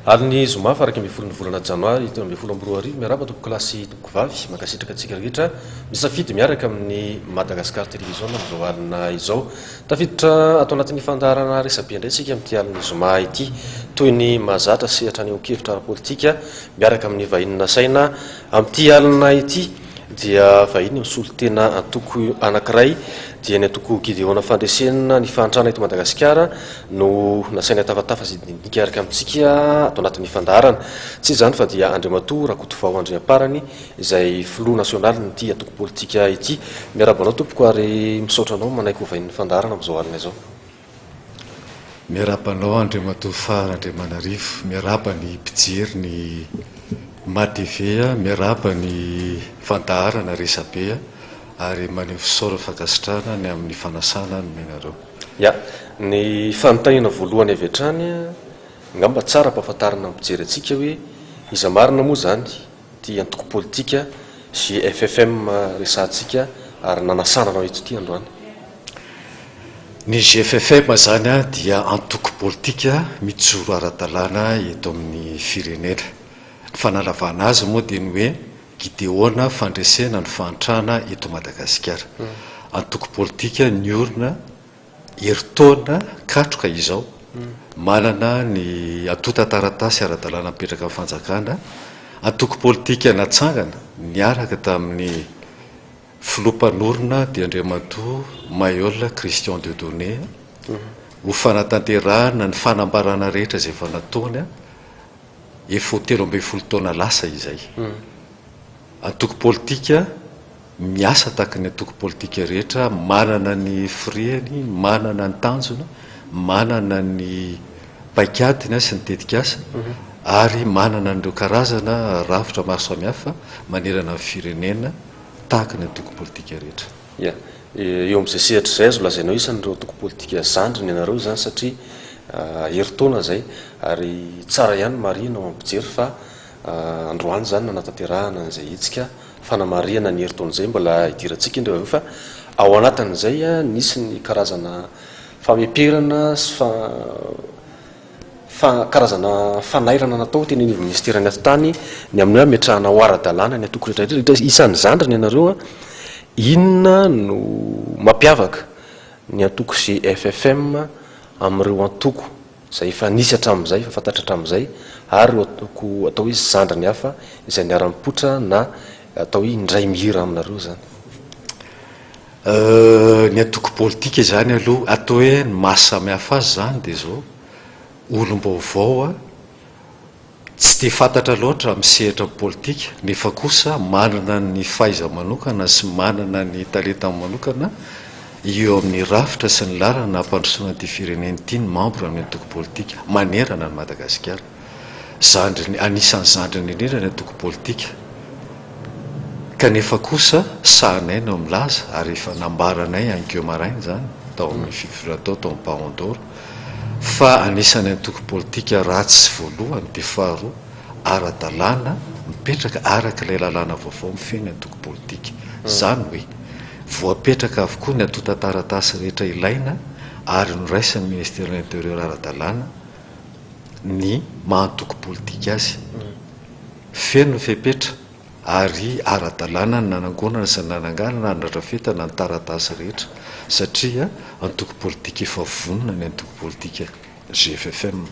Alin'ny zoma faha 11 ny volana janoary 2013, miarahaba tompokolahy sy tompokovavy, mankasitraka antsika rehetra misafidy miaraka amin'ny Madagascar Television amin'izao alina izao. Tafiditra ato anatin'ny fandaharana resabe indray isika amin'ity alin'ny zoma ity, toy ny mahazatra sy hatrany eo-kevitra ara-politika miaraka amin'ny vahiny nasaina amin'ity alina ity. dia vahiny misolo tena antoko anankiray dia ny antoko Gideona Fandresena ny fahantrana eto Madagasikara no nasaina tafatafa sy dinika araka amintsika ato anatin'ny fandaharana. Tsy izany fa dia Andriamatoa Rakotovao Andriamparany izay filoha nasionalin'ity antoko politika ity. Miarahaba anao tompoko ary misaotra anao manaiky ho vahinin'ny fandaharana amin'izao alina izao. Miarahaba anao Andriamatoa Fara Andriamanarivo, miarahaba ny mpijery ny Ma TV, miarahaba ny fandaharana Resabe ary maneho fisaorana fankasitrahana ny amin'ny fanasana nomenareo. Ya, ny fanontaniana voalohany avy hatrany, angamba tsara ampahafantarina ny mpijery antsika hoe iza marina moa izany ity antoko politika GFFM resahantsika ary nanasana anao eto ity androany? Ny GFFM izany dia antoko politika mijoro ara-dalàna eto amin'ny firenena. Ny fanalavana azy moa dia ny hoe Gideona fandresena ny fahantrana eto Madagasikara. Antoko politika niorina herintaona katroka izao, manana ny antontan-taratasy ara-dalàna mipetraka amin'ny fanjakana, antoko politika natsangana niaraka tamin'ny Filoha mpanorina dia Andriamatoa Mailhol Christian Dieudonné ho fanatanterahana ny fanambarana rehetra izay efa nataony efa ho 13 taona lasa izay. Antoko politika miasa tahaka ny antoko politika rehetra, manana ny firehany, manana ny tanjona, manana ny paikadiny sy ny tetikasa ary manana an'ireo karazana rafitra maro samihafa manerana ny firenena. tahaka ny antoko politika rehetra. Ya. Eo amin'izay sehatra izay azo lazaina hoe isan'ireo antoko politika zandriny ianareo izany satria herintaona izay ary tsara ihany marihina ho an'ny mpijery fa androany izany nanatanterahana an'izay hetsika fanamarihana ny herintaona izay mbola hidirantsika indray avy eo fa ao anatin'izay nisy ny karazana fameperana sy fa Fa karazana fanairana natao teny anivon'ny minisiteran'ny atitany ny amin'ny hoe hametrahana ho ara-dalàna ny antoko rehetra rehetra. Isan'ny zandriny ianareo a, inona no mampiavaka ny antoko GFFM amin'ireo antoko izay efa nisy hatramin'izay, efa fantatra hatramin'izay ary ireo antoko atao hoe zandriny hafa izay niara-nipoitra na atao hoe indray mihira aminareo izany? Ny antoko politika izany aloha, atao hoe ny maha samy hafa azy izany dia izao, olom-baovao tsy dia fantatra loatra amin'ny sehatra politika nefa kosa manana ny fahaiza-manokana sy manana ny talentany manokana eo amin'ny rafitra sy ny lalana hampandrosoana ity firenena ity ny mambra amin'ny antoko politika manerana an'i Madagasikara. Zandriny, anisan'ny zandriny indrindra ny antoko politika. Kanefa kosa sahanay no milaza ary efa nambaranay ankeo maraina izany tao amin'ny fivoriana tao tao amin'ny Paon d'Or fa anisan'ny antoko politika ratsy voalohany dia faharoa ara-dalàna mipetraka araka ilay lalàna vaovao mifehy ny antoko politika. Izany hoe voapetraka avokoa ny antontan-taratasy rehetra ilaina ary noraisin'ny Ministère de l'Intérieur ara-dalàna ny maha antoko politika azy. Feno ny fepetra ary ara-dalàna ny nanangonana sy ny nananganana ary nandrafetana ny taratasy rehetra satria antoko politika efa vonona ny antoko politika GFFM.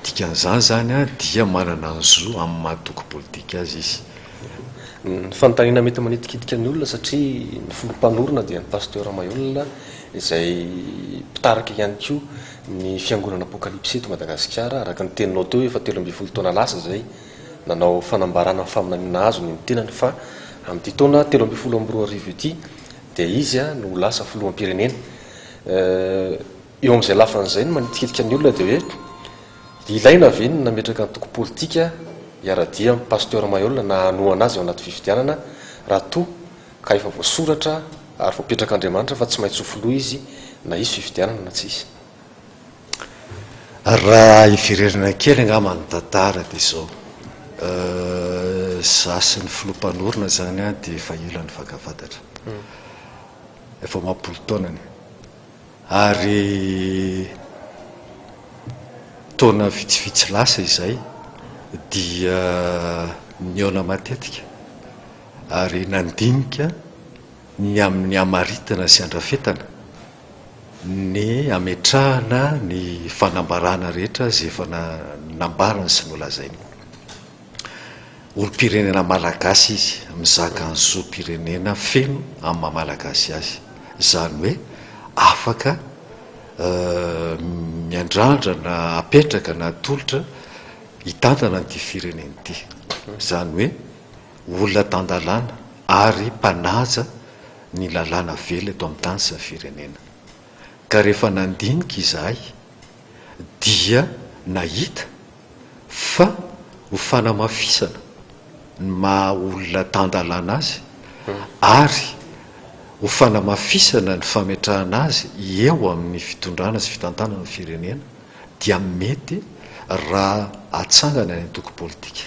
Dikan'izany izany dia manana ny zo amin'ny maha antoko politika azy izy. Ny fanontaniana mety manitikitika ny olona satria ny filoha mpanorina dia ny Pasteur Mailhol izay mpitarika ihany koa Ny fiangonana Apokalypsy eto Madagasikara, araka ny teninao teo, efa 13 taona lasa izay nanao fanambarana ny faminaniana azony ny tenany fa amin'ity taona 2013 ity dia izy no ho lasa filoham-pirenena. Eo amin'izay lafiny izay ny manitikitika ny olona dia hoe ilaina ve ny nametraka antoko politika hiara-dia amin'i Pasteur Mailhol na hanohana azy ao anaty fifidianana raha toa ka efa voasoratra ary voapetrak'Andriamanitra fa tsy maintsy ho filoha izy na hisy fifidianana na tsy hisy. Raha hiverenana kely angamba ny tantara dia izao, za sy ny filoha mpanorina izany dia efa ela nifankafantatra, efa amam-polo taonany, ary. Taona vitsivitsy lasa izay dia nihaona matetika ary nandinika ny amin'ny hamaritana sy handrafetana ny hametrahana ny fanambarana rehetra izay efa nambarany sy nolazainy. Olom-pirenena malagasy izy, mizaka ny zom-pirenena feno amin'ny maha malagasy azy. Izany hoe afaka miandrandra na apetraka na atolotra hitantana an'ity firenena ity. Izany hoe olona tan-dalàna ary mpanaja ny lalàna velona eto amin'ny tany sy ny firenena. Ka rehefa nandinika izahay dia nahita fa ho fanamafisana ny maha olona tan-dalàna azy ary ho fanamafisana ny fametrahana azy eo amin'ny fitondrana sy fitantanana ny firenena dia mety raha atsangana ny antoko politika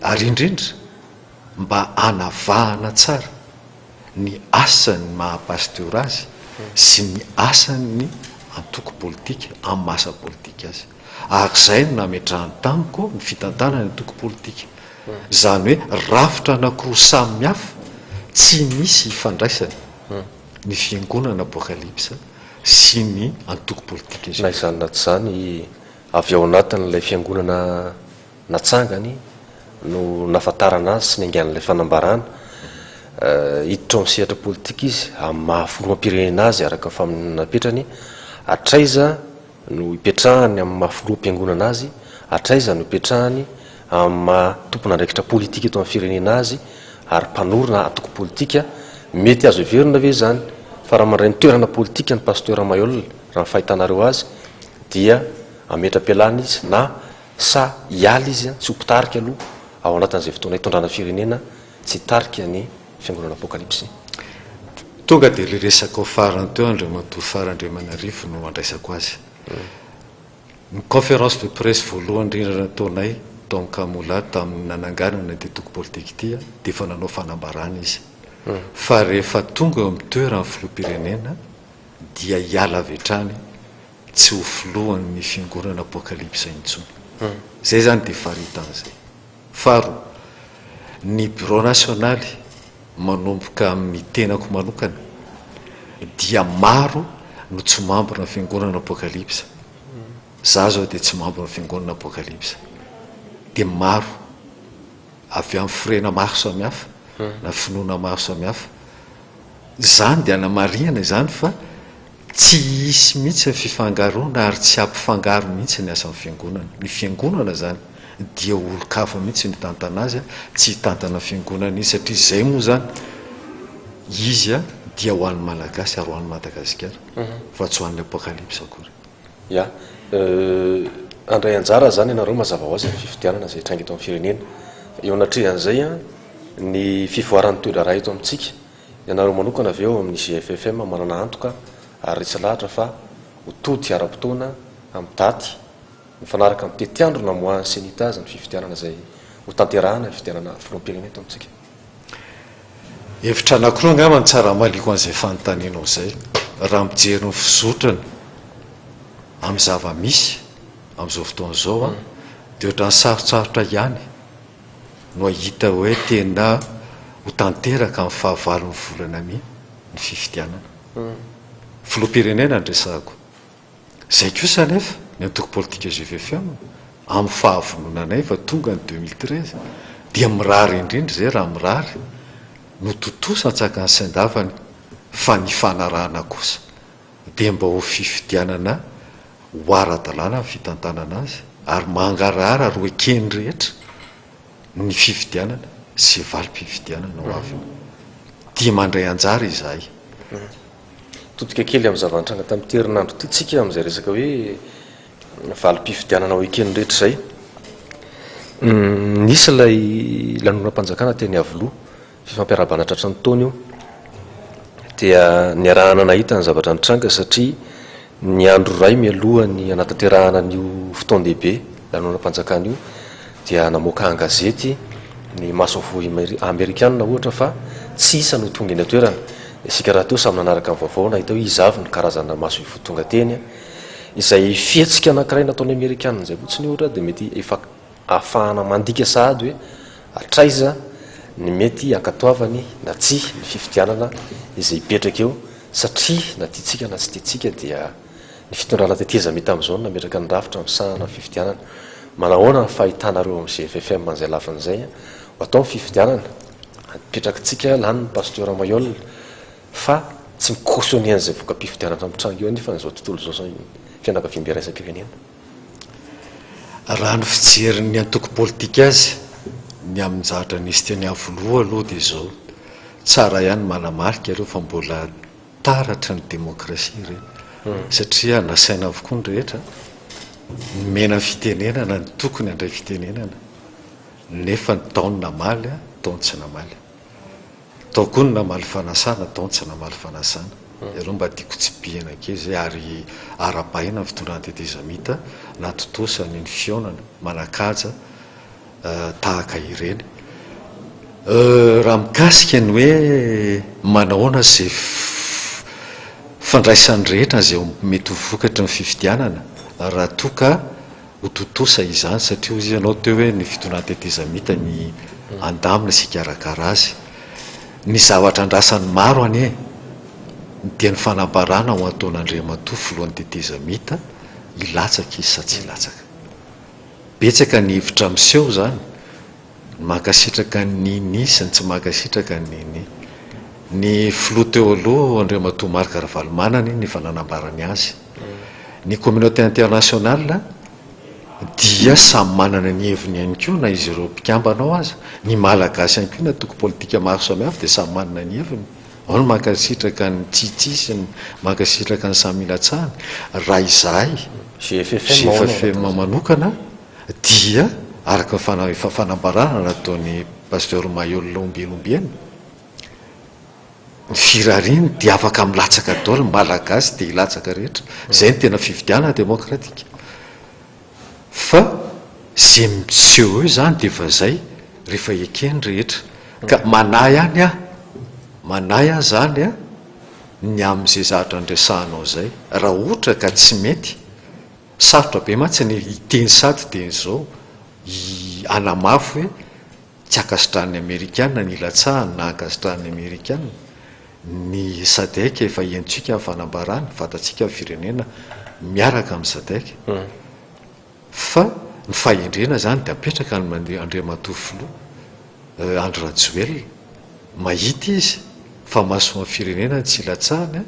ary indrindra mba hanavahana tsara ny asan'ny maha pasteur azy sy ny asan'ny antoko politika amin'ny maha asa politika azy. Ary izay no nametrahany tamiko ny fitantanana ny antoko politika. Izany hoe rafitra anankiroa samy hafa tsy misy ifandraisany ny fiangonana Apokalypsa sy ny antoko politika. Na izany na tsy izany, avy ao anatin'ilay fiangonana natsangany no nahafantarana azy sy niaingan'ilay fanambarana. Hiditra ao amin'ny sehatra politika izy amin'ny maha filoham-pirenena azy araka ny faminaniana napetrany. Hatraiza no hipetrahany amin'ny maha filoham-piangonana azy, hatraiza no hipetrahany amin'ny maha tompon'andraikitra politika eto amin'ny firenena azy ary mpanorina antoko politika. Mety azo heverina ve izany fa raha mandray ny toerana politika ny Pasteur Mailhol, raha ny fahitanareo azy, dia hametra-pialana izy na Sa hiala izy tsy ho mpitarika aloha ao anatin'izay fotoana hitondrana firenena tsy hitarika ny fiangonana Apokalypsy? Tonga dia ilay resakao farany teo Andriamatoa Fara Andriamanarivo no andraisako azy. Ny conférence de presse voalohany indrindra nataonay tao Ankamolahy tamin'ny nananganana ity antoko politika ity dia efa nanao fanambarana izy fa rehefa tonga eo amin'ny toeran'ny filoham-pirenena dia hiala avy hatrany tsy ho filohan' ny fiangonana Apokalypsa intsony. Izay izany dia faritany izay. Faharoa, ny birao nasionaly manomboka amin' ny tenako manokana dia maro no tsy mambra ny fiangonana Apokalypsa. Za zao dia tsy mambra ny fiangonana Apokalypsa. Dia maro avy amin'ny firehana maro samihafa na finoana maro samihafa. Izany dia anamarihana izany fa Tsy hisy mihitsy ny fifangaroana ary tsy hampifangaro mihitsy ny asan'ny fiangonana. Ny fiangonana izany dia olon-kafa mihitsy no hitantana azy, tsy hitantana fiangonana izy satria izay moa izany izy dia ho an'ny Malagasy ary ho an'i Madagasikara fa tsy ho an'ny Apokalypse akory. Ya. Handray anjara izany ianareo mazava ho azy amin'ny fifidianana izay hitranga eto amin'ny firenena. Eo anatrehan'izay ny fivoaran'ny toe-draharaha eto amintsika Ianareo manokana ve ao amin'ny GFFM manana antoka ary resy lahatra fa ho tody ara-potoana amin'ny daty mifanaraka amin'ny tetiandro namoahan'ny Cenit azy ny fifidianana izay ho tanterahana ny fifidianana filoham-pirenena eto amintsika? Hevitra anankiroa angamba no tsara hamaliako an'izay fanontanianao izay. Raha mijery ny fizotrany amin'ny zava-misy amin'izao fotoana izao aho dia ohatran'ny sarotsarotra ihany no hahita hoe tena ho tanteraka amin'ny fahavalon'ny volana mey ny fifidianana. Filoham-pirenena no resahako. Izay kosa anefa, ny antoko politika gvfm, amin'ny fahavononanay fa tonga ny 2013, dia mirary indrindra izay raha mirary no tontosa antsakany sy andavany fa ny fanarahana kosa dia mba ho fifidianana ho ara-dalàna ny fitantanana azy ary mangarahara ary ho eken'ny rehetra ny fifidianana sy valim-pifidianana ho avy eo. Dia mandray anjara izahay. Todika kely amin'ny zava-nitranga tamin'ity herinandro ity tsika amin'izay resaka hoe valim-pifidianana ho eken'ny rehetra izay. Nisy ilay lanonam-panjakana teny Iavoloha. Fifampiarahabana tratran'ny taona io dia niarahana nahita ny zavatra nitranga satria ny andro iray mialoha ny hanatanterahana an'io fotoan-dehibe lanonam-panjakana io dia namoaka an-gazety ny masoivoho amerikana ohatra fa tsy isa no tonga eny an-toerana. Isika rahateo samy nanaraka ny vaovao nahita hoe iza avy ny karazana masoivoho tonga teny. Izay fihetsika anankiray nataon'ny Amerikanina izay fotsiny ohatra dia mety efa ahafahana mandika sahady hoe hatraiza ny mety hankatoavany na tsia ny fifidianana izay hipetraka eo satria na tiantsika na tsy tiantsika dia ny fitondrana tetezamita amin'izao no nametraka ny rafitra misahana ny fifidianana. Manahoana ny fahitanareo amin'ny GFFM an'izay lafiny izay? Ho atao ny fifidianana, apetrakintsika lany ny Pasteur Mailhol fa tsy mi-cautionner an'izay voka-pifidianana mitranga eo anefa izao tontolo izao sy ny fianakaviambe iraisam-pirenena. Raha ny fijerin'ny antoko politika azy, ny amin'ny zavatra nisy teny Iavoloha aloha dia izao, tsara ihany ny manamarika ireo fa mbola taratry ny demokrasia ireny satria nasaina avokoa ny rehetra, nomena fitenenana ny tokony handray fitenenana nefa ny tao ny namaly, tao ny tsy namaly. Tao koa ny namaly fanasana, tao ny tsy namaly fanasana. Ireo mba tiako tsipihina kely izay ary arahabaina ny fitondrana tetezamita nahatontosa an'iny fihaonana manan-kaja tahaka ireny. Raha mikasika ny hoe manahoana izay fandraisan'ny rehetra izay mety ho vokatry ny fifidianana raha toa ka ho tontosa izany satria hoy ianao teo hoe ny fitondrana tetezamita ny handamina sy hikarakara azy. Ny zavatra andrasan'ny maro anie dia ny fanambarana ho ataon'Andriamatoa filohan'ny tetezamita hilatsaka izy sa tsy hilatsaka. Betsaka ny hevitra miseho izany, ny mankasitraka an'i Nini sy ny tsy mankasitraka an'i Nini. Ny filoha teo aloha Andriamatoa Marc Ravalomanana iny efa nanambara ny azy. Ny communauté internationale dia samy manana ny heviny ihany koa na izy ireo mpikambana ao aza. Ny Malagasy ihany koa ny antoko politika maro samihafa dia samy manana ny heviny. Ao ny mankasitraka an'i Tsitsi sy ny mankasitraka an'i Samy Ilatsahana. Raha izahay GFFM manokana dia araka ny efa fanambarana nataon'i Pasteur Mailhol ombieny ombieny, Ny firariany dia afaka milatsaka daholo ny Malagasy dia hilatsaka rehetra. Izay no tena fifidianana demokratika. Fa izay miseho eo izany dia efa izay rehefa ekeny rehetra. Ka manahy ihany aho, manahy aho izany an, ny amin'izay zavatra niresahanao izay. Raha ohatra ka tsy mety, sarotra be mantsy ny hiteny sady dia izao, hanamafy hoe Tsy ankasitrahan'ny Amerikana ny hilatsahany na ankasitrahan'ny Amerikana ny Sadec efa henontsika ny fanambarany, fantatsika ny firenena miaraka amin'ny Sadec fa ny fahendrena izany dia apetraka any Andriamatoa Filoha Andry Rajoelina, mahita izy fa mahasoa ny firenena ny tsy hilatsahany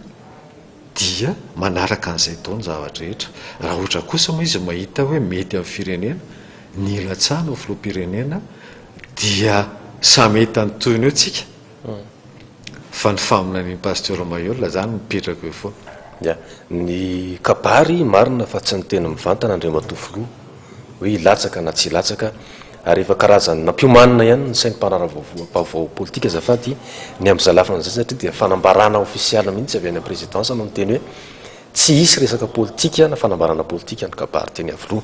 dia manaraka an'izay atao ny zava-drehetra. Raha ohatra kosa moa izy mahita hoe mety amin'ny firenena ny hilatsahany ho filoham-pirenena dia samy hahita ny tohiny eo tsika fa ny faminanian'i Pasteur Mailhol zany mipetraka eo foana. Ya, ny kabary marina fa tsy niteny mivantana Andriamatoa Filoha hoe hilatsaka na tsy hilatsaka ary efa karazan'ny nampiomanina ihany ny sain'ny mpanara-baovao politika azafady ny amin'izay lafiny izay satria dia fanambarana ofisialy mihitsy avy any amin'ny présidence no niteny hoe tsy hisy resaka politika na fanambarana politika ny kabary teny Iavoloha.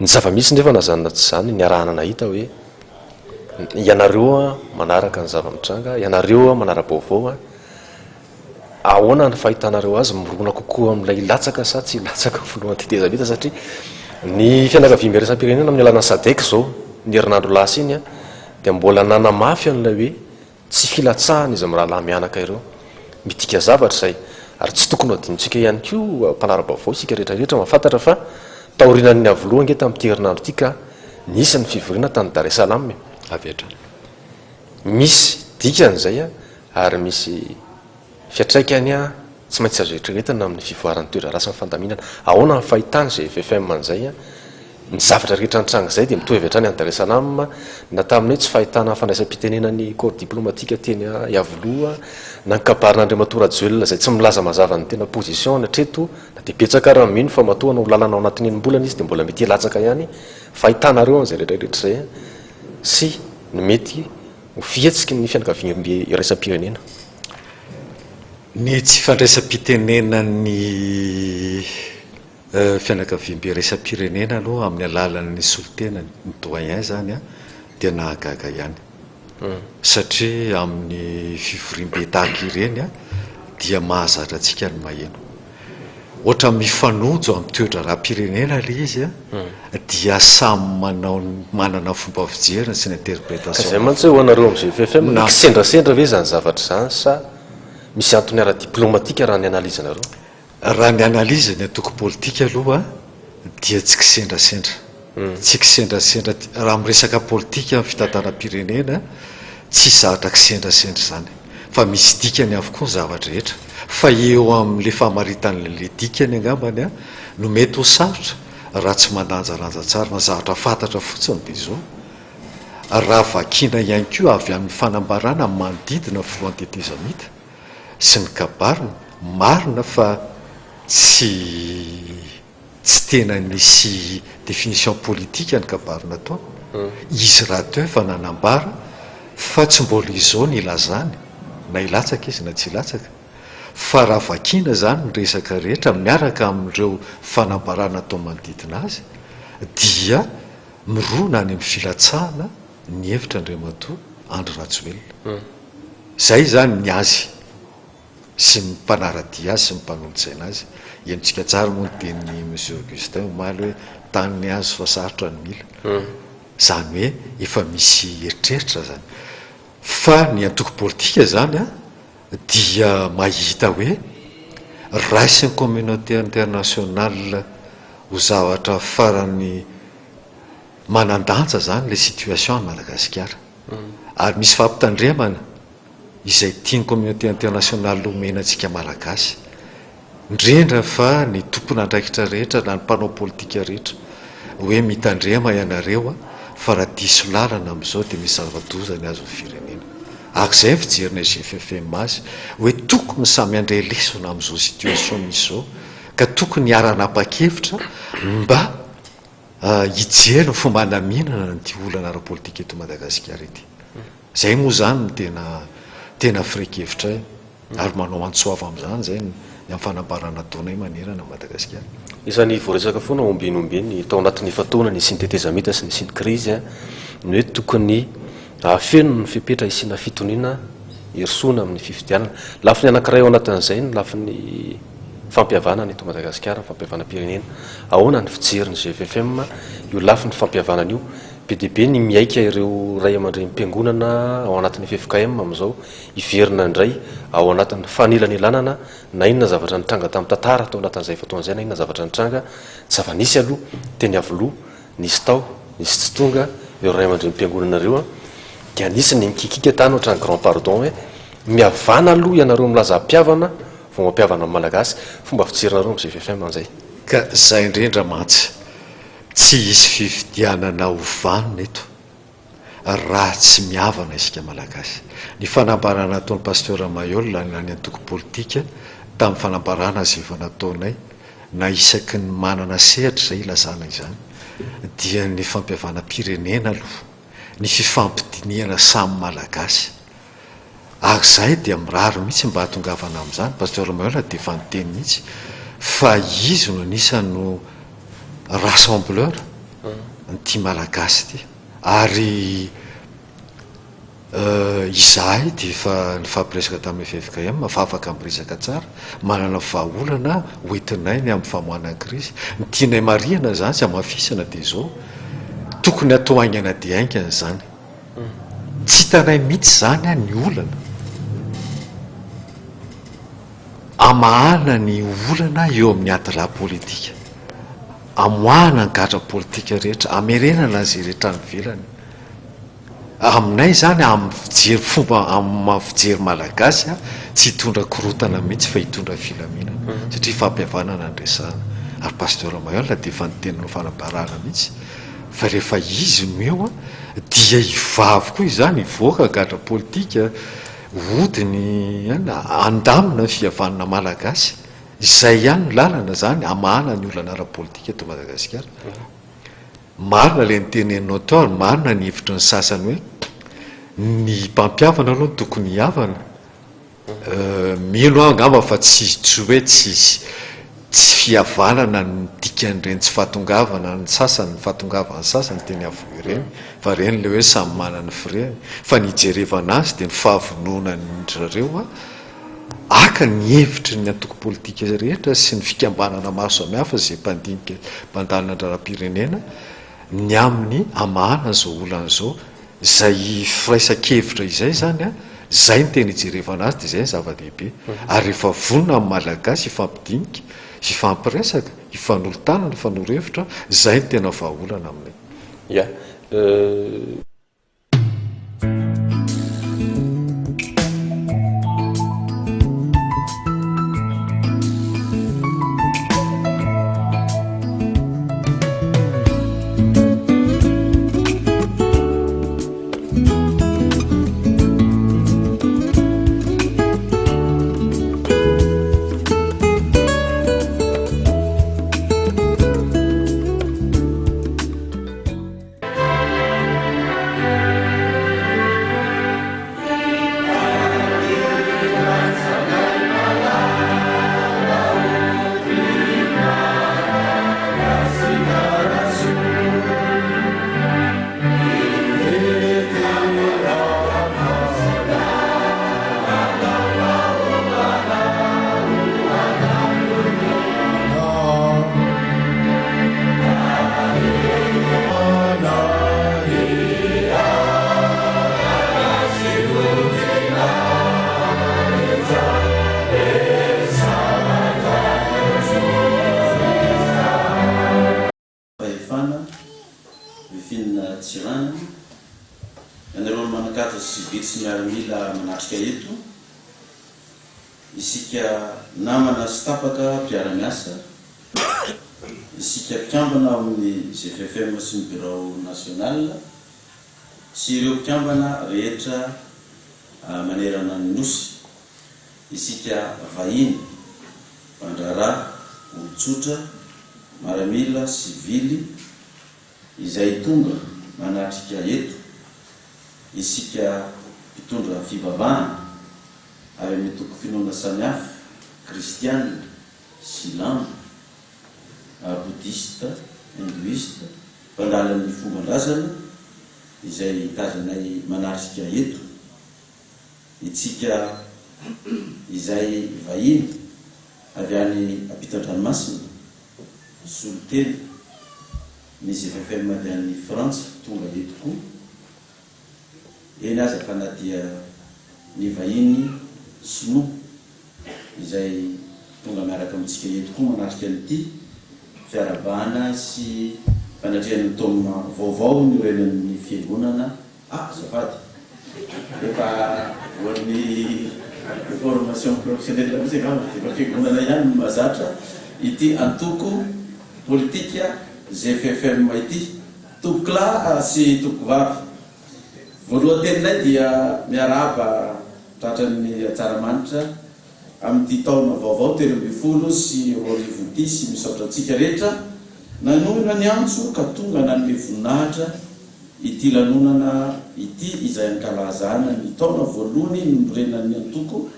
Ny zava-misy nefa na izany na tsy izany niarahana nahita hoe ianareo manaraka ny zava-mitranga, ianareo manara-baovao, Ahoana ny fahitanareo azy, mirona kokoa amin'ilay hilatsaka sa tsy hilatsaka ny filohan'ny tetezamita satria ny fianakaviambe iraisam-pirenena amin'ny alalan'ny Sadec izao ny herinandro lasa iny dia mbola nanamafy an'ilay hoe tsy filatsahana izy mirahalahy mianaka ireo. Midika zavatra izay ary tsy tokony ho adinontsika ihany koa mpanara-baovao isika rehetra rehetra mahafantatra fa taorianan'ny Iavoloha ange tamin'ity herinandro ity ka nisy ny fivoriana tany Dar es Salaam e. Avy hatrany. Misy dikany izay ary misy fiantraikany tsy maintsy azo eritreretina amin'ny fivoaran'ny toe-draharaha sy ny fandaminana. Ahoana ny fahitana izay ffm an'izay? Ny zavatra rehetra nitranga izay dia mitohy avy hatrany any Dar es Salaam, na tamin'ny hoe tsy fahitana fandraisam-pitenenan'ny corps diplomatique teny Iavoloha, na ny kabarin'Andriamatoa Rajoelina izay tsy milaza mazava ny tena position-ny hatreto, na dia betsaka ary ny mino fa matoa hanao lalana ao anatin'ny enim-bolana izy dia mbola mety hilatsaka ihany. Fahitanareo an'izay rehetra rehetra izay sy ny mety ho fihetsiky ny fianakaviambe iraisam-pirenena. Ny tsy fandraisam-pitenenan'ny fianakaviambe iraisam-pirenena aloha amin'ny alalan'ny solontenany, ny doyen izany dia nahagaga ihany. Satria amin'ny fivoriambe tahaka ireny dia mahazatra antsika ny maheno. Ohatra mifanojo amin'ny toe-draharaham-pirenena ilay izy dia samy manao manana ny fomba fijeriny sy ny Ka interprétation izay mantsy hoe ho anareo amin'ny GFFM, na. kisendrasendra ve izany zavatra izany sa misy antony ara-diplomatika raha ny analyse-nareo? Raha ny analyse ny antoko politika aloha dia tsy kisendrasendra. Tsy kisendrasendra, raha miresaka politika amin'ny fitantanam-pirenena, tsisy zavatra kisendrasendra izany. Fa misy dikany avokoa ny zava-drehetra. Fa eo amin'ilay famaritana ilay dikany angambany no mety ho sarotra raha tsy mandanjalanja tsara. Fa ny zavatra fantatra fotsiny dia izao, raha vakiana ihany koa avy amin'ny fanambarana manodidina ny filohan'ny tetezamita, sy ny kabariny, marina fa tsy tsy tena nisy définition politique ny kabary nataony, izy rahateo efa nanambara fa tsy mbola izao ny hilazany na hilatsaka izy na tsy hilatsaka, fa raha vakiana izany ny resaka rehetra miaraka amin'ireo fanambarana atao manodidina azy dia mirona any amin'ny filatsahana ny hevitra Andriamatoa Andry Rajoelina. Izay izany ny azy sy ny mpanara-dia azy sy ny mpanolotsaina azy. Henontsika tsara moa ny tenin'i Monsieur Augustin omaly hoe tany ny azo fa sarotra ny mila. Izany hoe efa misy eritreritra izany. Fa ny antoko politika izany dia mahita hoe raisin'ny communauté internationale ho zavatra farany manan-danja izany ilay situation any Madagasikara. Ary misy fampitandremana izay tian'ny communauté internationale omena antsika Malagasy, indrindra fa ny tompon'andraikitra rehetra na ny mpanao politika rehetra, hoe mitandrema ianareo fa raha diso lalana amin'izao dia misy zava-doza ny azon'ny firenena. Ary izay ny fijerinay GFFM azy, hoe tokony samy handray lesona amin'izao situation misy izao, ka tokony hiara-hanapa-kevitra mba hijery ny fomba handaminana an'ity olana ara-politika eto Madagasikara ity. Izay moa izany no tena tena firehan-kevitray ary manao antso avo amin'izany izay ny amin'ny fanambarana ataonay manerana an'i Madagasikara. Isan'ny voaresaka foana ombieny ombieny tao anatin'ny efa-taona nisian'ny tetezamita sy nisian'ny krizy ny hoe tokony hahafeno ny fepetra hisiana fitoniana hirosoana amin'ny fifidianana. Lafiny anankiray ao anatin'izay ny lafiny fampihavanana eto Madagasikara, ny fampihavanam-pirenena. Ahoana ny fijerin'ny GFFM io lafiny fampihavanana io? Be dia be ny mihaika ireo ray aman-drenim-piangonana ao anatin'ny ffkm amin'izao hiverina indray ao anatin'ny fanelanelanana na inona zavatra nitranga tamin'ny tantara tao anatin'izay fotoana izay na inona zavatra nitranga, zava-nisy aloha teny Iavoloha, nisy tao, nisy tsy tonga, ireo ray aman-drenim-piangonana ireo dia nisy ny nikikika tany ohatran'ny grand pardon hoe mihavana aloha ianareo milaza hampihavana vao mampihavana ny Malagasy, fomba fijerinareo amin'ny GFFM an'izay. Ka zay indrindra mantsy, tsy hisy fifidianana ho vanona eto raha tsy mihavana isika Malagasy. Ny fanambarana nataon'i Pasteur Mailhol na ny antoko politika tamin'ny fanambarana izay efa nataonay na isaky ny manana sehatra izay ilazana izany dia ny fampihavanam-pirenena aloha, ny fifampidinihana samy Malagasy. Ary izahay dia mirary mihitsy mba hahatongavana amin'izany, Pasteur Mailhol dia efa niteny mihitsy fa izy no anisan'ny no rassembleur an'ity Malagasy ity. Ary izahay dia efa nifampiresaka tamin'ny ffkm fa afaka miresaka tsara, manana vahaolana hoentinay ny amin'ny famoahana ny krizy. Ny tianay marihana izany sy hamafisina dia izao, tokony hatao haingana dia haingana izany. Tsy hitanay mihitsy izany ny olana. Hamahana ny olana eo amin'ny ady lahy politika. Hamoahana ny gadra politika rehetra, hamerenana izay rehetra any ivelany. Aminay izany, amin'ny fijery fomba, amin'ny maha fijery malagasy, tsy hitondra korontana mihitsy fa hitondra filaminana. Satria fampihavanana no resahana. Ary Pasteur Mailhol dia efa niteny nanao fanambarana mihitsy fa rehefa izy no eo dia hivaha avokoa izany, hivoaka gadra politika, hody ny handamina ny fihavanana malagasy. Izay ihany no lalana izany hamahana ny olana ara-politika eto Madagasikara. Marina ilay noteneninao teo ary marina ny hevitry ny sasany hoe ny mpampihavana aloha no tokony hihavana. Mino aho angamba fa tsy tsy hoe tsy tsy fihavanana no dikan'ireny tsy fahatongavana ny sasany, ny fahatongavan'ny sasany teny Iavoloha ireny fa ireny ilay hoe samy manana ny firehany. Fa ny hijerevana azy dia ny fahavononan'dry zareo. haka ny hevitry ny antoko politika rehetra sy ny fikambanana maro samihafa izay mpandinika mpandalina ny raharaham-pirenena ny amin'ny hamahana an'izao olana izao. Izay firaisan-kevitra izay izany, izay no tena ijerevana azy dia izay no zava-dehibe. Ary rehefa vonona ny Malagasy hifampidinika, hifampiresaka, hifanolo-tanana, hifanoro hevitra, izay no tena vahaolana aminay. Ya. Fahefana, Rifina Tsiranana, ianareo olo-manan-kaja sy sivily sy miaramila manatrika eto, isika namana sy tapaka mpiara-miasa, isika mpikambana ao amin'ny GFFM sy ny Birao National sy ireo mpikambana rehetra manerana ny Nosy, isika vahiny, mpandraharaha, olon-tsotra, maramila, sivily, izay tonga manatrika eto, isika mpitondra fivavahana avy amin'ny toko-finoana samihafa, kristiana, silamo, bodista, hindoista, mpandala ny fomban-drazana, izay tazanay manatrika eto. Itsika izay vahiny avy any ampitan-dranomasina, solontena ny GFFM avy any Frantsa tonga eto koa, eny aza fa na dia ny vahiny sinoa izay tonga miaraka amintsika eto koa manatrika an'ity fiarahabana sy fanatrehana ny taona vaovao niorenan'ny Fiangonana Ah azafady, efa voan'ny formation professionnelle mihitsy angamba dia efa fiangonana ihany no mahazatra ity antoko politika GFFM ity. Tompokolahy sy tompokovavy, voalohan-teninay dia miarahaba tratran'ny Atsaramanitra amin'ity taona vaovao 2013 ity sy misaotra antsika rehetra nanohina ny antso ka tonga nanome voninahitra Ity lanonana ity izay ankalazana ny taona voalohany niorenan'ny antoko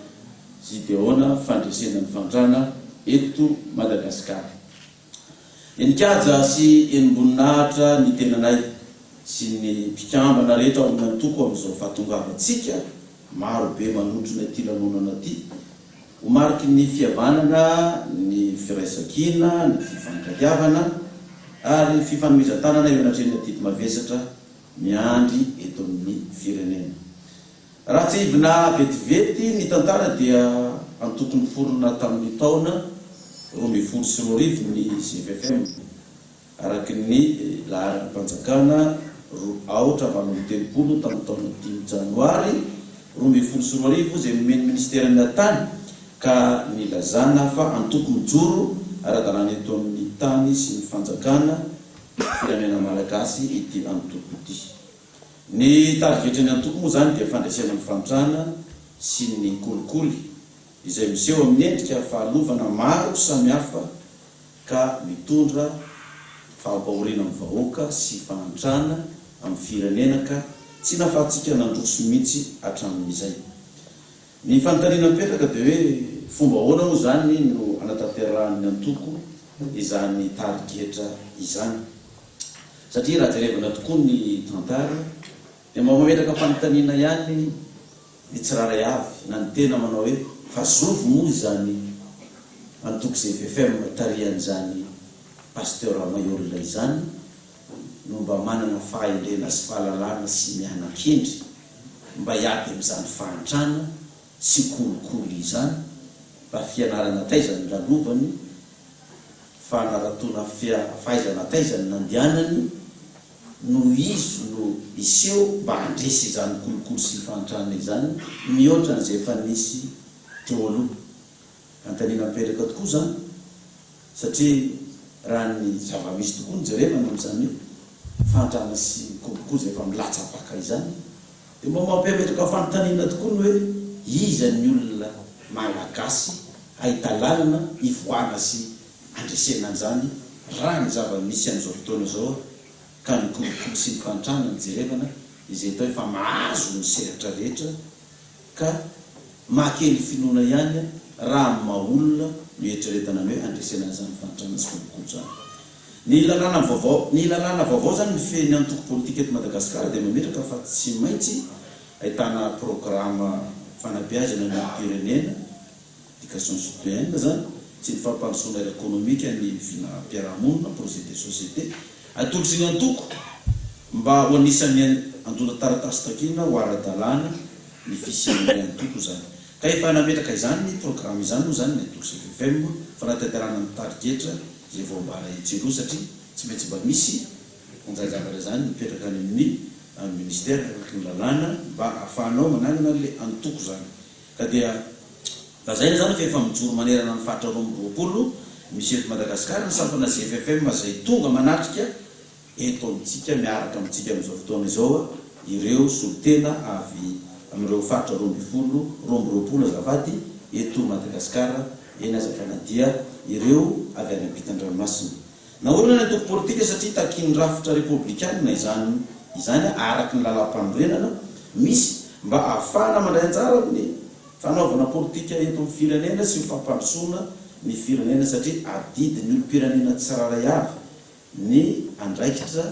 Gideona Fandresena ny Fahantrana eto Madagasikara. Henin-kaja sy henim-boninahitra ny tenanay sy ny mpikambana rehetra ao amin'ny antoko amin'izao fahatongavantsika maro be manotrona ity lanonana ity Ho mariky ny fihavanana, ny firaisankina, ny fifankatiavana ary fifanomezan-tanana eo anatrehan'ny adidy mavesatra miandry eto amin'ny firenena. Raha tsiahivina vetivety ny tantara dia antoko niforona tamin'ny taona 2012 ny GFFM. Araka ny laharam-panjakana roa aotra 38 tamin'ny taona dimy janoary 2012 izay nomen'ny minisiteran'ny Atany ka nilazana fa antoko mijoro ara-dalàna eto amin'ny tany sy ny fanjakana firenena malagasy ity antoko ity. Ny tarigetran'ny antoko moa izany dia fandresena ny fahantrana sy ny kolikoly izay miseho amin'ny endrika fahalovana maro samihafa ka mitondra fahampahoriana amin'ny vahoaka sy fahantrana amin'ny firenena ka tsy nafahantsika nandroso mihitsy hatramin'izay. Ny fanontaniana mipetraka dia hoe fomba ahoana moa izany no hanatanterahan'ny antoko izany tarigetra izany? Satria raha jerevana tokoa ny tantara dia mba mametraka fanontaniana ihany ny tsirairay avy na ny tena manao hoe. Fa zovy moa izany antoko GFFM tarihan'izany Pasteur Mailhol izany no mba manana fahendrena sy fahalalana sy miana-kendry mba hiady amin'izany fahantrana sy kolikoly izany? Mba fianarana taiza no lalovany? Fanaratoana fahaizana taiza no nandehanany? No izy no hiseho mba handresy izany kolikoly sy fahantrana izany mihoatra an'izay efa nisy teo aloha. Fanontaniana mipetraka tokoa izany satria raha ny zava-misy tokoa no jerevana amin'izany hoe fahantrana sy kolikoly izay efa milatsa-paka izany dia mba mampiametraka fanontaniana tokoa ny hoe iza ny olona Malagasy hahita lalana hivoahana sy handresena an'izany raha ny zava-misy amin'izao fotoana izao ka ny kolikoly sy ny fahantrana no jerevana izay atao efa mahazo ny sehatra rehetra ka mahakely finoana ihany raha amin'ny maha olona no ieritreretana ny hoe handresena an'izany fahantrana sy kolikoly izany. Ny lalàna vaovao Ny lalàna vaovao izany mifehy ny antoko politika eto Madagasikara dia mametraka fa tsy maintsy ahitana programa fanabeazana ny olom-pirenena, Éducation citoyenne izany, sy ny fampandrosoana ara-ekonomika ny vinam-piarahamonina, projet de société, atolotry ny antoko mba ho anisan'ny antontan-taratasy takiana ho ara-dalàna ny fisian'ilay antoko izany. Ka efa nametraka izany programa izany moa izany ny antoko CFFM, fanatanterahana ny tarigetra izay voambara etsy aloha satria tsy maintsy mba misy anjara-javatra izany mipetraka any amin'ny ministera araka ny lalàna mba ahafahanao manangana an'ilay antoko izany. Ka dia lazaina izany fa efa mijoro manerana ny faritra 22 misy eto Madagasikara ny sampana GFFM izay tonga manatrika eto amintsika miaraka amintsika amin'izao fotoana izao ireo solontena avy amin'ireo faritra 12, 22 azafady, eto Madagasikara, eny aza fa na dia ireo avy any ampitan-dranomasina. Naorina ny antoko politika satria takian'ny rafitra repoblikanina izany izany araka ny lalàmpanorenana misy mba ahafahana mandray anjara amin'ny fanaovana politika eto amin'ny firenena sy ho fampandrosoana ny firenena satria adidin'ny olom-pirenena tsirairay avy ny andraikitra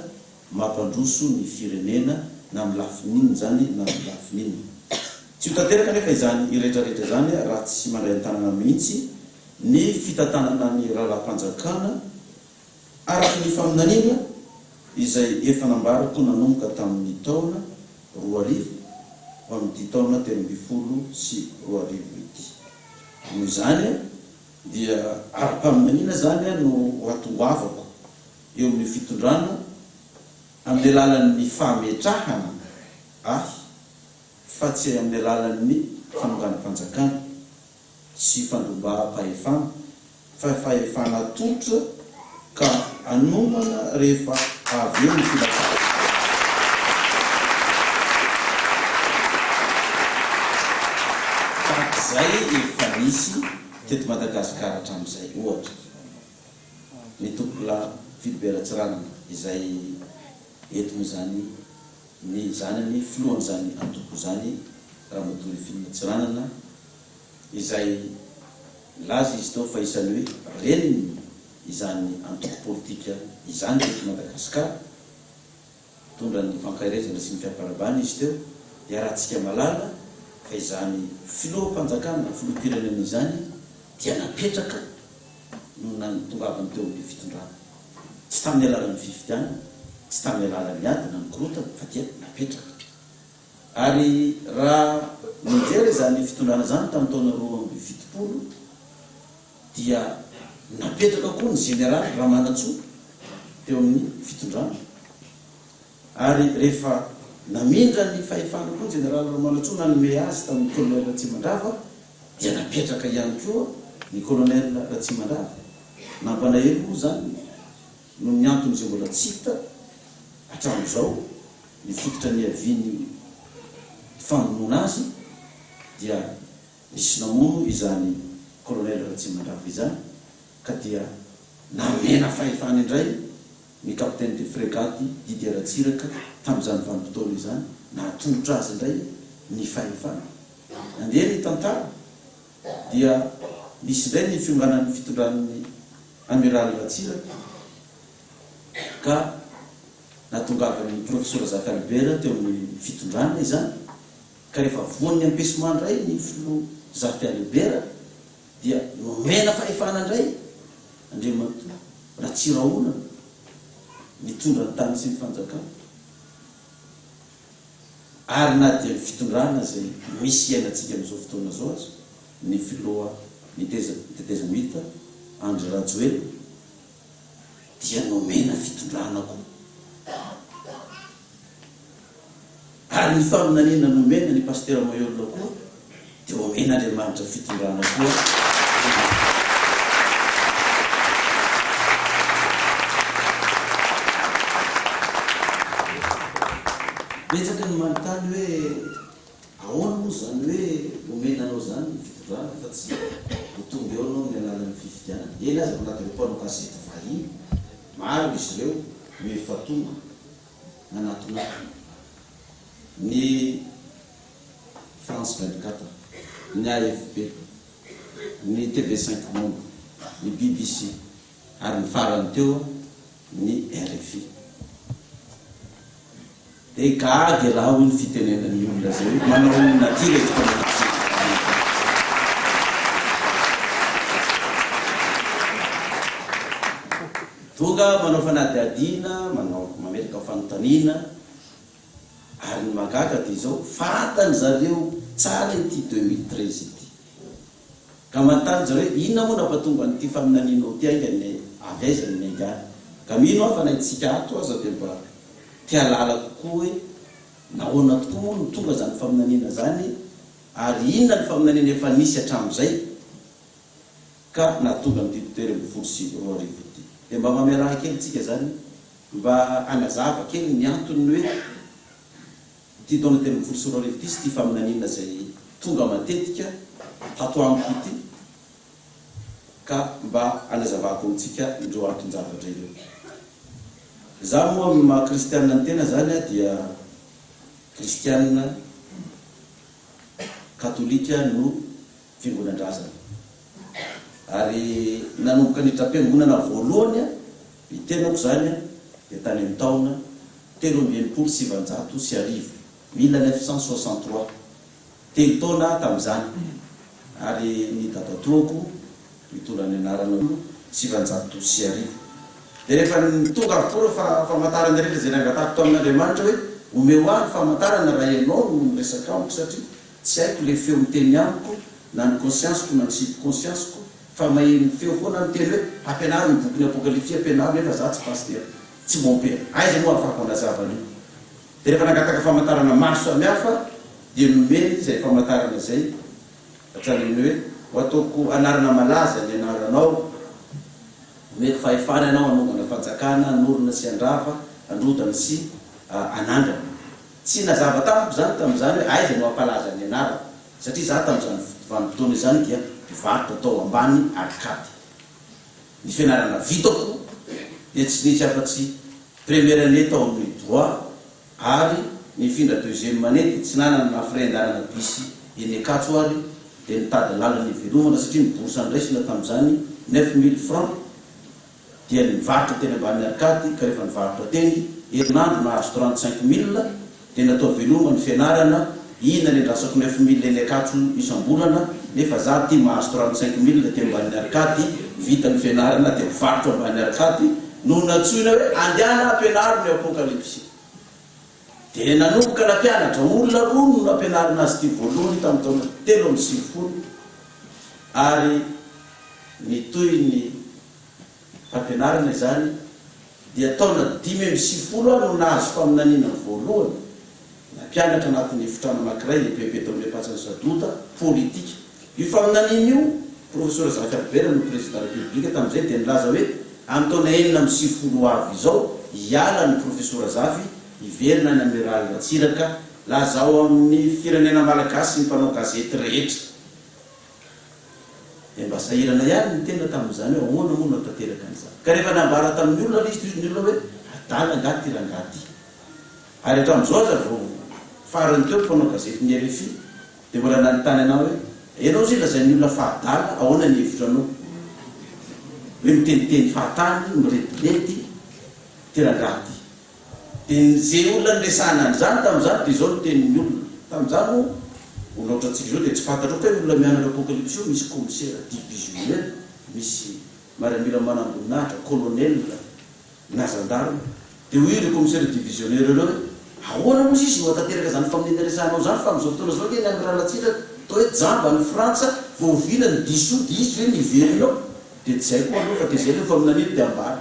mampandroso ny firenena na amin'ny lafiny inona izany na amin'ny lafiny inona. Tsy ho tanteraka anefa izany rehetrarehetra izany raha tsy mandray an-tanana mihitsy ny fitantanana ny raharaham-panjakana araka ny faminaniana izay efa nambarako nanomboka tamin'ny taona 2000 ho amin'ity taona 2013 ity. Noho izany dia ara-paminaniana izany no ho hatongoavako eo amin'ny fitondrana amin'ny alalan'ny fametrahana ahy fa tsy amin'ny alalan'ny fanonganam-panjakana. sy fandrombaham-pahefana, fa fahefana atolotra ka hanomana rehefa avy eo ny filatsahana. Tahak'izay efa nisy teto Madagasikara hatramin'izay, ohatra, ny Tompokolahy Philibert Tsiranana izay eto moa izany ny zanany filohan'izany antoko izany Ramatoa Rifine Tsiranana, izay nilaza izy teo fa isan'ny hoe reniny izany antoko politika izany teto Madagasikara, nitondra ny fankaherezana sy ny fiamparabana izy teo, iarahantsika mahalala fa izany filoham-panjakana na filoham-pirenena izany dia napetraka no nahatongavany teo amin'ny fitondrana, tsy tamin'ny alalan'ny fifidianana, tsy tamin'ny alalan'ny ady na ny korontana fa dia napetraka. Ary raha nijery izany fitondrana izany tamin'ny taona 72 dia napetraka koa ny jeneraly Ramanantsoa teo amin'ny fitondrana. Ary rehefa namindra ny fahefana koa ny jeneraly Ramanantsoa nanome azy tamin'ny colonel Ratsimandrava dia napetraka ihany koa ny colonel Ratsimandrava. Nampanahelo moa izany noho ny antony izay mbola tsy hita hatramin'izao. Ny fototra niavian'ny famonoana azy dia nisy namono izany Colonel Ratsimandrava izany ka dia namena fahefana indray ny Capitaine de Frégate Didier Ratsiraka tamin'izany vanim-potoana izany, natolotra azy indray ny fahefana. Nandeha ny tantara dia nisy indray ny fionganan'ny fitondran'ny Amiraly Ratsiraka ka Nahatongavan'ny Profesora Zafy Albert teo amin'ny fitondrana izany, ka rehefa voan'ny empêchement indray ny filoha Zafy Alibert dia nomena fahefana indray Andriamatoa Ratsirahonana nitondra ny tany sy ny fanjakana. Ary na dia ny fitondrana izay misy iainantsika amin'izao fotoana izao aza, ny filoha tetezamita Andry Rajoelina dia nomena fitondrana koa. Ary ny faminaniana nomena ny Pasitera Mayol koa dia omen'Andriamanitra fitondrana koa ianao. Betsaka ny manontany hoe ahoana moa izany hoe omena anao izany ny fitondrana fa tsy ho tonga eo ianao amin'ny alalan'ny fifidianana. Eny aza fa na dia ireo mpanao gazety vahiny maro izy ireo no efa tonga nanatona ahy. Ny France 24, ny AFP, ny TV Cinq Monde, ny BBC ary ny farany teo ny rfi. Dia gaga elah hoy ny fitenenan'ny olona izay hoe manao inona aty ireto mpanao gazety vahiny ireto. Tonga manao fanadihadiana, manao mametraka fanontaniana. Ary ny mahagaga dia izao, fantany zareo tsara ity 2013 ity. Ka manontany zareo hoe inona moa nampatonga an'ity faminanianao ity haingana e, avy aiza no niaingàny? Ka mino aho fa na isika ato aza dia mba te hahalala kokoa hoe nahoana tokoa moa no tonga izany faminaniana izany ary inona ny faminaniana efa nisy hatramin'izay ka nahatonga an'ity 2013 ity. Dia mba mamelà kely tsika izany Mba hanazava kely ny anton'ny hoe ity taona 2013 ity sy ity faminaniana izay tonga matetika tato amiko ity ka mba hanazavako amintsika ireo anton-javatra ireo. Izaho moa amin'ny maha kristianina ny tena izany dia kristianina katolika no fiangonan-drazana. Ary nanomboka niditra am-piangonana voalohany ny tenako izany dia tany amin'ny taona 1963, 1963. Telo taona aho tamin'izany ary ny dadatoako mitondra ny anarana 1900. Dia rehefa tonga avokoa ireo famantarana rehetra izay nangatahako tamin'Andriamanitra hoe omeo ahy ny famantarana raha ianao no miresaka amiko satria Tsy haiko le feo miteny amiko na ny conscience-ko na ny subconscience-ko fa maheno feo foana aho miteny hoe ampianaro ny bokin'ny apokalypsy ampianaro nefa za tsy pasitera, tsy mompera. Aiza moa ahafahako hanazava an'io? Dia rehefa nangataka famantarana maro samihafa dia nomeny izay famantarana izay hatrany amin'ny hoe ho ataoko anarana malaza ny anaranao, omeko fahefana ianao hanongana fanjakana, hanorina sy handrava, handrodana sy hanangana. Tsy nazava tamiko izany tamin'izany hoe aiza no hampalaza ny anarako, satria izaho tamin'izany vanim-potoana izany dia mpivarotra tao ambany arcade. Ny fianarana vitako dia tsy nisy afa-tsy première année tao amin'ny droit ary nifindra deuxième année dia tsy nanana na frais andanana bus eny Ankatso ary dia nitady lalana hivelomana satria ny bourse noraisina tamin'izany 9000 francs dia nivarotra teny ambany arcade ka rehefa nivarotra teny, herinandro nahazo 35 mille dia natao veloma ny fianarana, inona ny andrasako 9000 eny Ankatso isam-bolana nefa za ty mahazo 35 mille aty ambanin'ny arcade, vita ny fianarana dia mivarotra ambany arcade no nantsoina hoe andehana ampianaro ny apokalypsy. Dia nanomboka nampianatra, olona roa no nampianarina azy ity voalohany tamin'ny taona 93 ary nitohy ny fampianarana izany dia taona 95 aho no nahazo faminaniana voalohany, nampianatra anatin'ny efitrano anankiray EPP tao Ampiampatsan'i Sadota, politika. Io faminaniana io, Profesora Zafy Albert no Président République tamin'izay dia nilaza hoe amin'ny taona 96 ho avy izao hiala ny Profesora Zafy hiverina any Amiraly Ratsiraka, lazao amin'ny firenena malagasy sy ny mpanao gazety rehetra. Dia mba sahirana ihany ny tena tamin'izany hoe ahoana moa no hahatanteraka an'izany. Ka rehefa nambara tamin'ny olona ilay izy dia hoy ny olona hoe adala angaha ity rangahy ity. Ary hatramin'izao aza vao farany teo ny mpanao gazetin'ny rfi dia mbola nanontany anah hoe ianao izay lazain'ny olona fa adala, ahoana ny hevitranao? Hoe miteniteny fahatany, mirediredy ity rangahy ity. Dia ze olona niresahana an'izany tamin'izany dia izao no tenin'ny olona. Tamin'izany moa. Olona ohatrantsika izao dia tsy fantatrao kay olona mianatra apocalypse io misy commissaire divisionnaire, misy miaramila manamboninahitra, colonel, na gendarme. Dia hoy ireo commissaire divisionnaire ireo hoe, ahoana moa sisa no hahatanteraka izany faminaniana resahanao izany fa amin'izao fotoana izao ange ny amiral Ratsiraka toa hoe jamba any Frantsa vao oviana ny diso dia izy ve no hiverina ao? Dia tsy izay koa aloha fa dia izay ilay faminaniana dia ambara.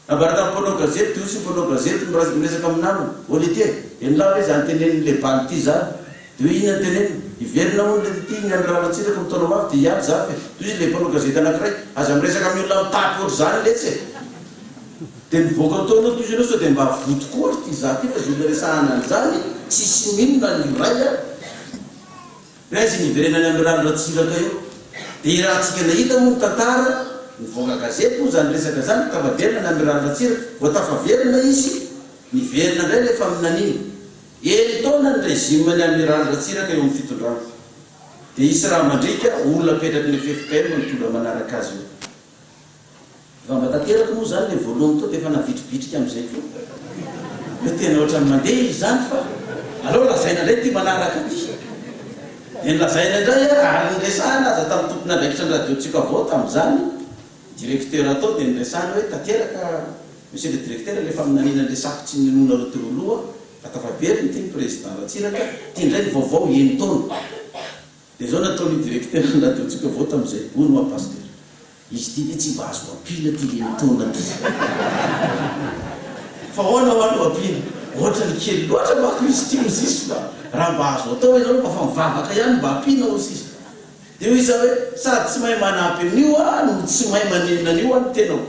Nambara tamin'ny mpanao gazety, dia hoy ny mpanao gazety miresaka amin'ny namany, Olitier, henonao ve izany tenenin'ilay bandy ity izany? Dia hoe inona no teneniny? Hiverina hono ilay ity ny amiral Ratsiraka amin'ny taona ho avy dia hiady Zafy e! Dia hoy ilay mpanao gazety anankiray, aza miresaka amin'ny olona mitapy ohatr'izany letsy e! Dia nivoaka tao aloha toy izy ireo sao dia mba voa tokoa ary ity za ity fa izay olona resahana an'izany tsisy mino na ny iray ary. Hoe aiza iny hiverenan'i Amiraly Ratsiraka io. Dia irahantsika nahita moa ny tantara, nivoaka gazety moa izany resaka izany, tafaverina ny Amiraly Ratsiraka. Vao tafaverina izy, niverina indray ilay faminaniana. Enin-taona ny régime-n'i Amiraly Ratsiraka eo amin'ny fitondrana. Dia hisy raha mandriaka, olona apetraky ny ffkm no mitondra manaraka azy eo. Raha mba tanteraka moa izany ilay voalohany teo dia efa navitribitrika amin'izay koa. Hoe tena ohatran'ny mandeha izy izany fa aleo lazaina indray ity manaraka ity. Dia nolazaina indray ary niresahana aza tamin'ny tompon'andraikitra ny radio Tsikavao tamin'izany, directeur tao dia niresahana hoe tanteraka monsieur le directeur ilay faminaniana niresahako tsy ninoanareo teo aloha fa tafaverina ity ny président Ratsiraka, ity indray ny vaovao enin-taona. Dia izao nataon'io directeur ny radio Tsikavao tamin'izay, hono hoa pasteur. Izy ity ve tsy mba azo ampiana ity enin-taona ity? Fa ahoana hoa no ampiana? Ohatrany kely loatra manko izy ity hozy izy fa raha mba azo atao ianao mba fa mivavaka ihany mba ampiana hozy izy. Dia hoy izaho hoe sady tsy mahay manampy an'io aho no tsy mahay manenina an'io aho ny tenako.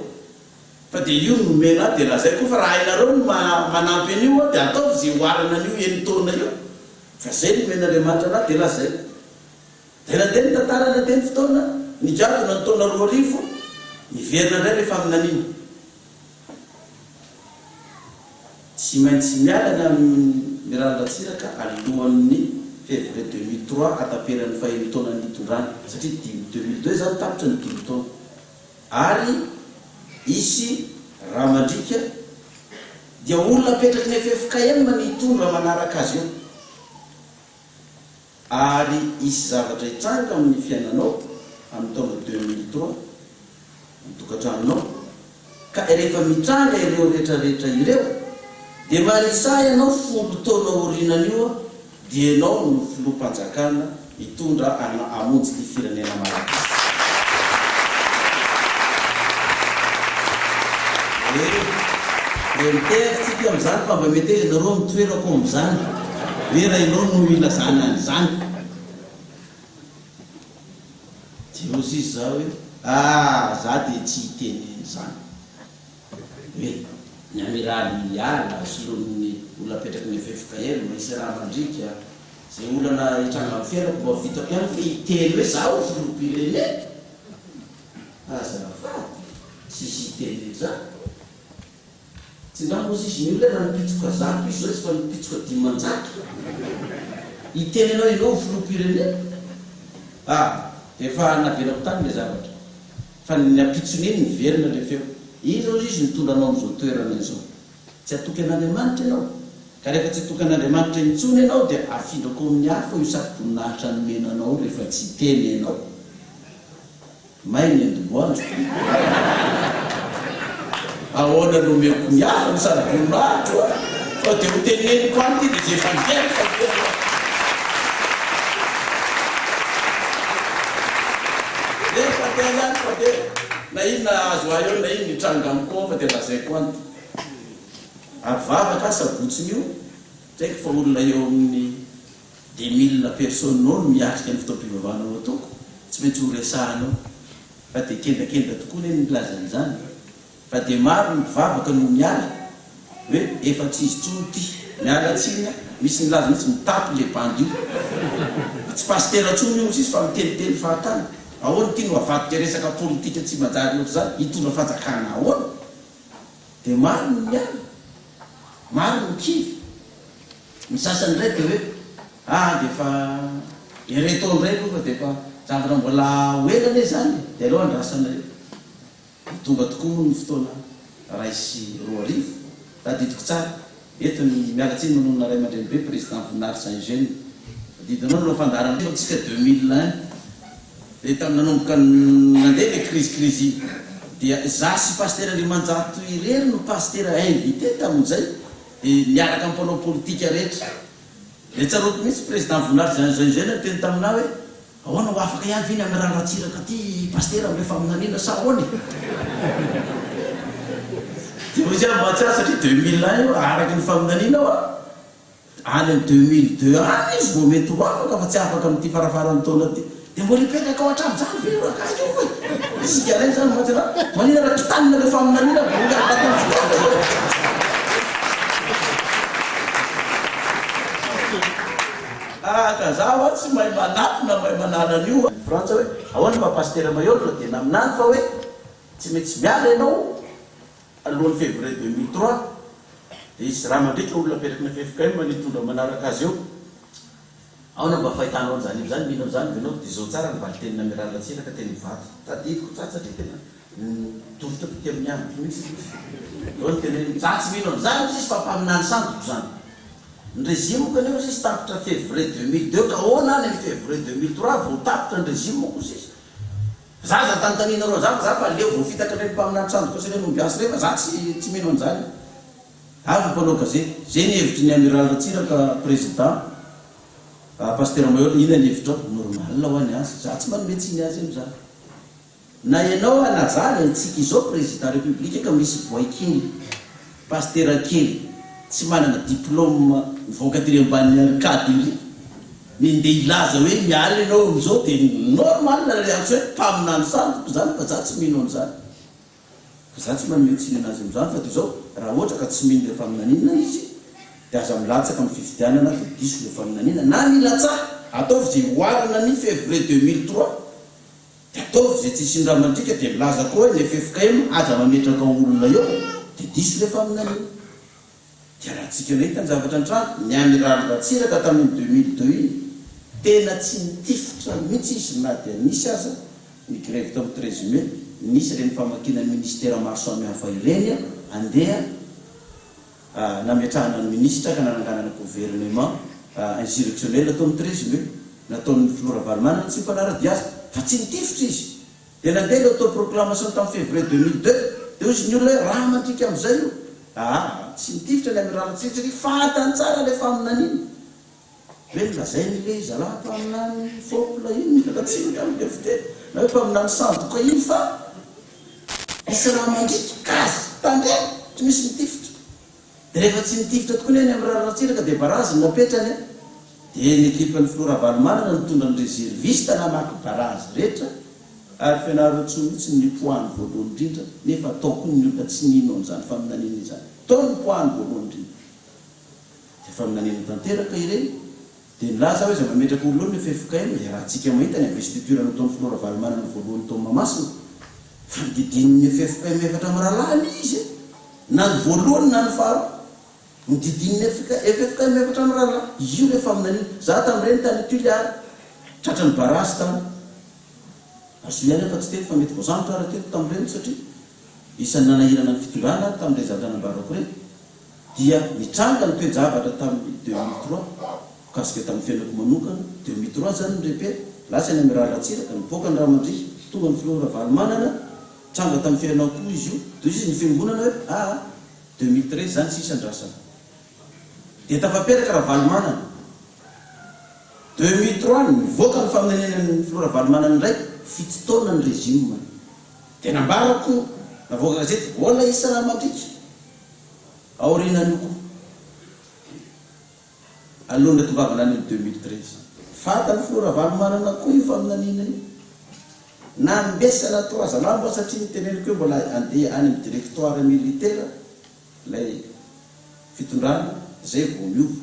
Fa dia io no nomena ahy dia lazaiko fa raha hainareo ny manampy an'io aho dia ataovy izay oharana an'io enin-taona io. Fa izay no nomen'Andriamanitra an'ahy dia lazaiko. Dia nandeha ny tantara, nandeha ny fotoana, nigadona ny taona 2000, niverina indray ilay faminaniana. Tsy maintsy miala ny Amiraly Ratsiraka alohan'ny février 2003 hataperan'ny fahenin-taona nitondrany, satria dimy 2002 izany tapitra ny dimy taona. Ary hisy Ramandriaka dia olona apetraky ny ffkm ny hitondra manaraka azy eo. Ary hisy zavatra hitranga amin'ny fiainanao amin'ny taona 2003, amin'ny tokantranonao, ka rehefa mitranga ireo rehetra rehetra ireo, dia manisà ianao folo taona aorianan'io dia ianao no filoham-panjakana hitondra ana hamonjy ity firenena malagasy. Ee, dia mitehaka tsika amin'izany fa mba meteza nareo amin'ny toerako amin'izany, hoe raha ianao no ilazana an'izany. Dia hozy izy za hoe, ah, za dia tsy hiteny an'izany. Hoe, ny amiraly hiala, solon'ny olona apetraky ny ffkm, hisy raha mandriaka, izay olana hitranga amin'ny fiainako mba ho vitako ihany ve hiteny hoe za ho filoham-pirenena? Azafady, tsisy hiteny an'izany. Tsy angamba hozy izy ny olona raha nipitsoka zato izy zao izy fa nipitsoka 500. Hiteny anao ianao ho filoham-pirenena? Ah, dia efa navelako tany ilay zavatra. Fa ny ampitson'iny niverina ilay feo. Iza hozy izy nitondra anao amin'izao toerana izao? Tsy hatoky an'Andriamanitra ianao? Ka rehefa tsy hatoky an'Andriamanitra intsony ianao dia afindrako amin'ny hafa io satroboninahitra nomena anao rehefa tsy hiteny ianao. May ny endim-boanjo. Ahoana no omeko ny hafa ny saroboninahitro a? Fa dia ho teneniko any ity dia izay fandiany fandiany. Rehefa tena ihany fa dia na inona azo ahy eo na inona hitranga amiko ao fa dia lazaiko any ity. Ary vavaka aho sabotsiny io, tsy haiko fa olona eo amin'ny Des mille personnes eo no miatrika ny fotoam-pivavahana ao ataoko, tsy maintsy ho resahana ao. Fa dia kendakenda tokoa anie ny milaza an'izany. Fa dia maro ny mpivavaka no miala hoe efa tsy izy intsony ity. Miala tsiny aho, misy nilaza mihitsy mitapy le bandy io. Fa tsy pasitera intsony io hozy izy fa miteniteny fahatany. Ahoana ity no avadika resaka politika tsy manjary ohatr'izany, hitondra fanjakana ahoana? Dia maro ny miala, maro ny kivy. Ny sasany indray dia hoe ah dia efa ireto indray aloha fa dia efa zavatra mbola ho ela anie izany e, dia aleo andrasana eo. Dia tonga tokoa moa ny fotoana 2001, tadidiko tsara, eto ny, miala tsiny manonona ray aman-dreny be, Président Voninahitra Jean Eugène. Tadidinao nanao fandaharana teo tsika 2001 dia tamin'ny nanomboka nandeha ilay crise crise iny dia za sy Pasitera Andriamanjato irery no pasitera invité tamin'izay dia niaraka amin'ny mpanao politika rehetra. Dia tsaroako mihitsy Président Voninahitra Jean Jean Jean niteny taminà hoe ahoana ho afaka ihany ve ny Amiral Ratsiraka ty Pasitera amin'ilay faminaniana sa ahoana e? Dia hoy izy aho mahatsiaro satria 2001 io araka ny faminaniana aho a! Any amin'ny 2002 any izy vao mety ho afaka fa tsy afaka amin'ity farafaran'ny taona ity. Dia mbola hipetraka ao hatramin'izany ve io rangahy io e? Isika indray izany mantsy raha maninona raha kitanina ilay faminaniana vao miala anatin'ny fotoana. Ah ka za hoa tsy mahay manapy na mahay manala an'io. Frantsa hoe ahoana fa Pasitera Maheolona dia naminany fa hoe tsy maintsy miala ianao Alohan'ny février 2003 dia izy raha mandritra olona apetraky ny ffkm ny hitondra manaraka azy eo. Aona mba fahitanao an'izany hevitra izany? Mino an'izany ve ianao? Dia izao tsara ny valin-tenin'i Amiral Ratsiraka teny Ivato. Tadidiko tsara satria tena nidofitra taty amin'ny androko mihitsy ilay izy. Izao no teneniny, Za tsy mino an'izany hozy izy fa mpaminany sandoka izany. Ny régime-ko anie hozy izy tapitra février 2002 ka ahoana any amin'ny février 2003 vao tapitra ny régime-ko hozy izy. Za aza antanitaninareo anzany fa za fa leo voafitaka ndray ny mpaminany sandoka sy ireny ombiasy ireny fa za tsy tsy mino anzany. Avy ny mpanao gazety. Zay ny hevitry ny Amiral Ratsiraka président Pasteur Mahery inona ny hevitrao? Normal hoa ny azy. Za tsy manome tsiny azy amzany. Na ianao na za na itsika izao président république ka misy boay kely, pasitera kely tsy manana diplôme mivoaka tery ambanin'ny arcade ery. Ny ndeha hilaza hoe miala ianao amin'izao dia normal ilay antso hoe mpaminany sandoka izany fa za tsy mino an'izany. Fa za tsy manome tsiny anazy amin'izany fa dia izao raha ohatra ka tsy mino ilay faminaniana izy dia aza milatsaka amin'ny fifidianana dia diso ilay faminaniana na milatsaha ataovy izay oharana ny février 2003 dia ataovy izay tsy hisian'ny rà mandriaka dia milaza koa hoe ny ffkm aza mametraka olona eo dia diso ilay faminaniana. Dia raha tsika nahita ny zavatra nitranga, ny Amiraly Ratsiraka tamin'iny 2002 iny, tena tsy nitifitra mihitsy izy na dia nisy aza ny grevy tao amin'ny 13 mai, nisy ireny famakiana ny ministera maro samihafa ireny andeha nametrahana ny minisitra ka nananganana gouvernement insurrectionnel tao amin'ny 13 mai, nataon'ny filoha Ravalomanana tsy mpanara-dia azy fa tsy nitifitra izy. Dia nandeha ilay auto-proclamation tamin'ny février 2002, dia hozy ny olona hoe raha mandriaka amin'izay io. Aa, tsy nitifitra ny Amiral Ratsiraka satria fantany tsara ilay faminaniana. Hoe nolazain'ilay zalahy mpaminany fôpla iny, miala tsiny tamin'ilay fiteny, na hoe mpaminany sandoka iny fa misy raha mandriaka, gazy, tandremo, tsy misy mitifitra. Dia rehefa tsy nitifitra tokoa anie ny Amiral Ratsiraka dia barazy no napetrany a! Dia ny ekipan'ny Filoha Ravalomanana nitondra ny reserviste namaky barazy rehetra ary Fianarantsoa mihitsy no nipoahany voalohany indrindra nefa tao koa ny olona tsy nino an'izany faminaniana izany. Tao no nipoahany voalohany indrindra. Dia faminaniana tanteraka ireny. Dia nilaza aho hoe izay mametraka olona eo ny ffkm iarahantsika mahita ny investiture nataon'ny Filoha Ravalomanana voalohany tao Mahamasina fa nodidinin'ny ffkm efatra mirahalahy anie izy e! Na ny voalohany na ny faharoa. Nodidinin'ny ffkm efatra mirahalahy. Io ilay faminaniana. Za tamin'ireny tany Tuléar. Tratran'ny barazy tany. Azo ihany aho fa tsy teto fa mety voasambotra ary teto tamin'ireny satria isan'ny nanahirana ny fitondrana aho tamin'ireny zavatra nambarako ireny. Dia nitranga ny toe-javatra tamin'ny 2003 mikasika tamin'ny fiainako manokana. 2003 izany ny repère. Lasa ny Amiral Ratsiraka, nipoaka ny Ramandriana, tonga ny Filoha Ravalomanana. Tranga tamin'ny fiainako koa izy io. Dia hoy izy ny fiangonana hoe aa 2013 izany sisa andrasana. Dia tafapetraka Ravalomanana. 2003 nivoaka ny faminaniana ny filoha Ravalomanana indray, fito taona ny régime. Dia nambarako navoaka gazety, mbola hisy raha mandriaka aorianan'io koa. Alohan'ny hatongavana any amin'ny 2013. Fatan'ny filoha Ravalomanana koa io faminaniana io. Nambesana toa aza lamba satria niteneniko hoe mbola handeha any amin'ny directoire militaire ilay fitondrana izay vao miova.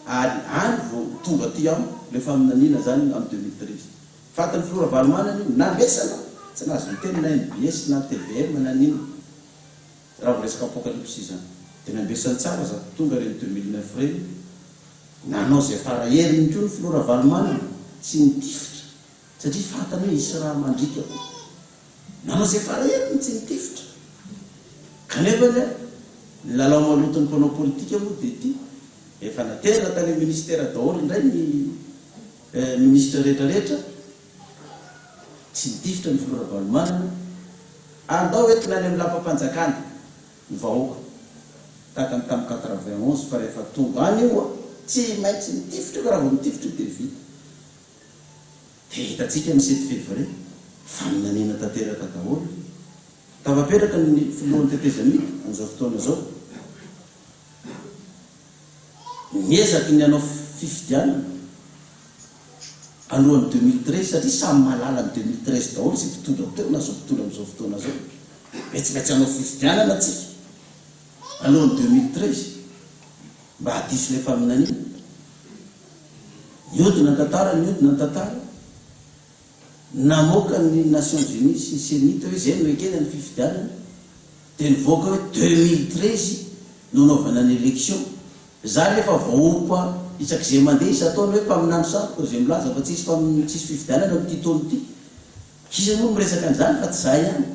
Ary any vao tonga aty amiko ilay faminaniana izany amin'ny 2013. Fatan'ny filoha Ravalomanana io. Nambesana, tsy nahazo niteny na mbs na tvm na n'inona. Raha vao resaka apocalypse izany dia nambesany tsara za tonga ireny 2009 ireny, nanao izay fara heriny koa ny filoha Ravalomanana, tsy nitifitra satria fantany hoe hisy raha mandriaka koa, nanao izay fara heriny tsy nitifitra, kanefa anie ny lalao maloton'ny mpanao politika moa dia ity. Efa naterina tany amin'ny ministera daholo indray ny ministra rehetra rehetra, tsy nitifitra ny filoha Ravalomanana, andao entina any amin'ny lapam-panjakana ny vahoaka tahaka ny tamin'ny 91 fa rehefa tonga any io tsy maintsy mitifitra io ka raha vao mitifitra io dia vita. Dia hitantsika ny sept février, faminaniana tanteraka daholo io. Tafapetraka ny filohan'ny tetezamita amin'izao fotoana izao. Niezaky ny hanao fifidianana alohan'ny 2013 satria samy mahalala ny 2013 daholo izay mpitondra teo na izao mpitondra amin'izao fotoana izao. Hoe tsy maintsy hanao fifidianana tsika alohan'ny 2013 mba hahadiso ilay faminaniana. Nihodina ny tantara, nihodina ny tantara. Namoaka ny Nations Unies sy ny Cenit hoe izay no ekena ny fifidianana. Dia nivoaka hoe 2013 no hanaovana ny election. Za nefa voaompa isak'izay mandeha isan-taona hoe mpaminany sandoka izay milaza fa tsisy tsisy fifidianana amin'ity taona ity. Iza moa no miresaka an'izany fa tsy za ihany.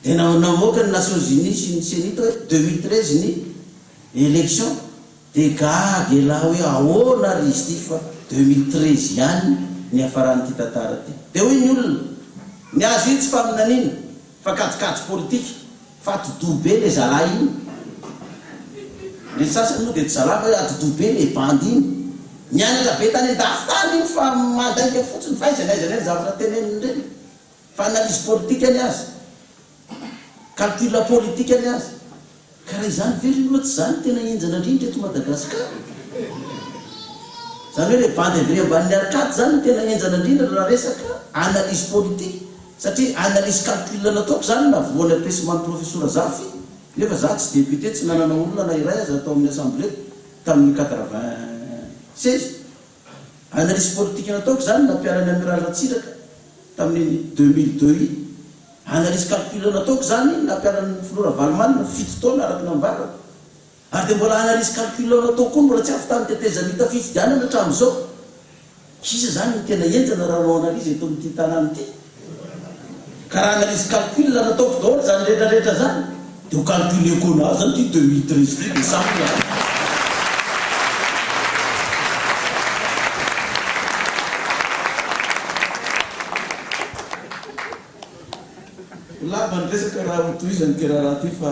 Dia namoaka ny Nations Unies sy ny Cenit hoe 2013 ny election. Dia gaga elah hoe ahoana ary izy ity fa 2013 ihany ny hiafaran'ity tantara ity. Dia hoy ny olona, ny azy io tsy faminaniana fa kajikajy politika, fa atidoha be le zalahy iny. Ny sasany moa dia tsy zalahy fa hoe atidoha be le bandy iny. Nianatra be tany andafy tany iny fa mandainga fotsiny fa aiza n'aiza ireny zavatra teneniny ireny. Fa analyse politika ny azy. Calcul politika ny azy. Ka raha izany ve ry olona tsy izany no tena henjana indrindra eto Madagascar? Izany hoe ilay bandy avy ery ambanin'ny arcade izany no tena henjana indrindra raha resaka analyse politique satria analyse calcul nataoko izany navoan'ny apesiman'ny profesora Zafy nefa za tsy député tsy nanana olona na iray aza tao amin'ny assemblée tamin'ny 96. Analyse politique nataoko izany nampiala an'i Amiral Ratsiraka tamin'iny 2002 iny. Analyse calcul nataoko izany nampiala ny filoha Ravalomanana fito taona araka ny nambarako. Ary dia mbola analyse calcul nataoko koa mbola tsy avy tamin'ny tetezamita fifidianana hatramin'izao. Iza izany no tena henjana raha hanao analyse eto amin'ity tanàna ity? Ka raha analyse calcul nataoko daholo izany rehetra rehetra izany dia ho calculer-ko anah zany ity 2013 ity dia samy miala. Ho lava ny resaka raha ho tohizana ity raharaha ity fa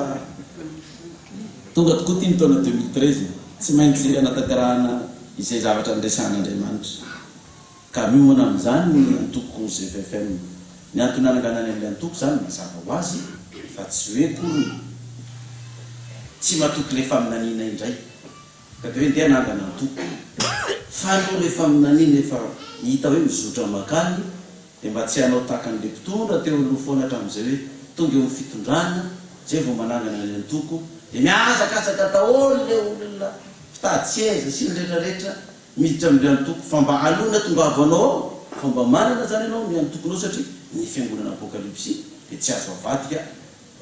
tonga tokoa ity ny taona 2013 e! Tsy maintsy hanatanterahana izay zavatra niresahan'Andriamanitra. Ka miomana amin'izany ny antoko GFFM. Ny antony nananganany an'ilay antoko izany mazava ho azy fa tsy hoe akory tsy matoky ilay faminaniana indray ka dia hoe ndeha hanangana antoko fa noho ilay faminaniana efa hita hoe mizotra mankany dia mba tsy hanao tahaka an'ilay mpitondra teo aloha foana hatramin'izay hoe tonga eo amin'ny fitondrana izay vao manangana ny antoko dia mihazakazaka daholo ilay olona mpitady seza sy ny retraretra miditra amin'ilay antoko fa mba alona tongavanao ao fa mba manana zany ianao ny antokonao satria ny fiangonana apokalypsy dia tsy azo avadika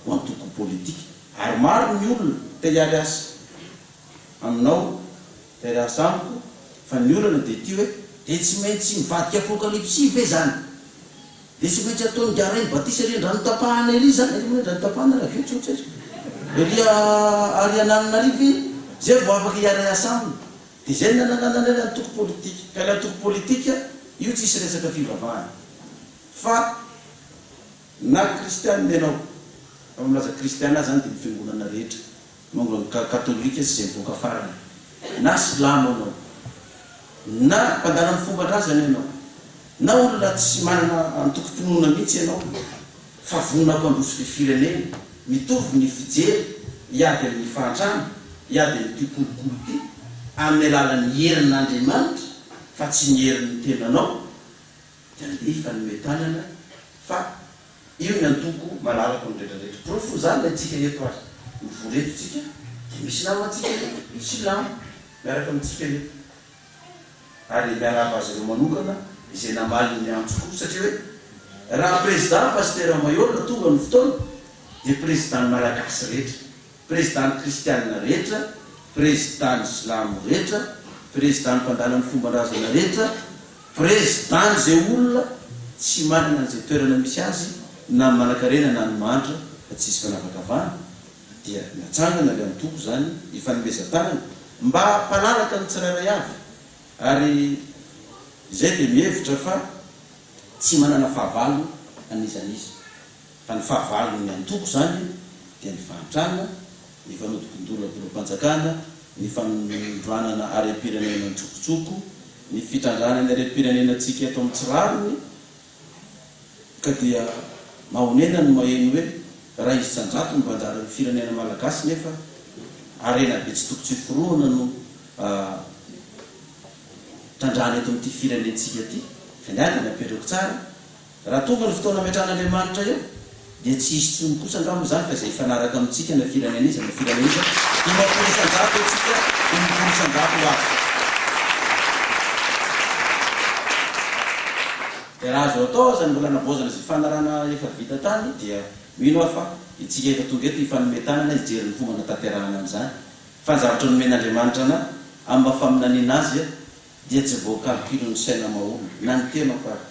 ho antoko politika ary maro ny olona te hiary asa aminao te hiary asa amiko fa ny olana dia ity hoe dia tsy maintsy mivadika apokalypsy ve zany dia tsy maintsy ataon'i Garainy batisa ery Andranotapahana ery zany ery moa Andranotapahana raha vitsy ohatry ery Arianananarivo iny zay vao afaka hiary asa aminy Dia izay no nananana ilay antoko politika. Ka ilay antoko politika io tsisy resaka fivavahana. Fa na kristianina ianao, raha milaza kristiana aho izany dia ny fiangonana rehetra, mango ny katolika sy izay mivoaka farany, na silamo ianao, na mpandala ny fomban-drazana ianao, na olona tsy manana antokom-pinoana mihitsy ianao, fa vonona hampandroso ny firenena, mitovy ny fijery hiady amin'ny fahantrana, hiady amin'ity kolikoly ity, amin'ny alalan'ny herin'Andriamanitra fa tsy ny herin'ny tenanao, dia andeha hifanome tanana fa io ny antoko malalaka amin'ny rehetra rehetra. Porofon'izany ilay tsika eto ary, mivory eto tsika dia misy namantsika eto, silamo, miaraka amintsika eto. ary miarahaba azy ireo manokana izay namaly ny antso koa satria hoe raha président Pasitera Maihol tonga ny fotoana dia président ny Malagasy rehetra, président ny kristianina rehetra, président ny silamo rehetra, président ny mpandala ny fomban-drazana rehetra, président izay olona tsy manana an'izay toerana misy azy na ny manankarena na ny mahantra fa tsisy fanavakavahana. Dia natsangana ilay antoko izany hifanomezan-tanana. Mba hampalalaka ny tsirairay avy. Ary izay dia mihevitra fa tsy manana fahavalo an'iza n'iza. Fa ny fahavalon'ny antoko izany dia ny fahantrana, ny fanodikondonam-bolam-panjakana, ny fanondranana harem-pirenena an-tsokotsoko, ny fitrandrahana ny harem-pirenenantsika eto amin'ny tsy rariny, Ka dia mahonena ny maheno hoe raha isan-jato ny mba anjaran'ny firenena malagasy nefa harena be tsy toko tsy forohana no trandrahana eto amin'ity firenentsika ity. Fa ny ahy dia napetrako tsara, raha tonga ny fotoana ametrahan'Andriamanitra eo dia tsy hisy intsony kosa angamba izany fa izay hifanaraka amintsika na firenena iza na firenena iza, 50% antsika, 50% ho azy. Dia raha azo atao aza ny mbola hanavaozana izay fanarahana efa vita tany dia mino aho fa itsika efa tonga eto hifanome tanana hijery ny fomba hanatanterahana an'izany. Fa ny zavatra nomen'Andriamanitra anah amin'ny maha faminaniana azy dia tsy voacalcul-n'ny saina maha olona na ny tenako ary.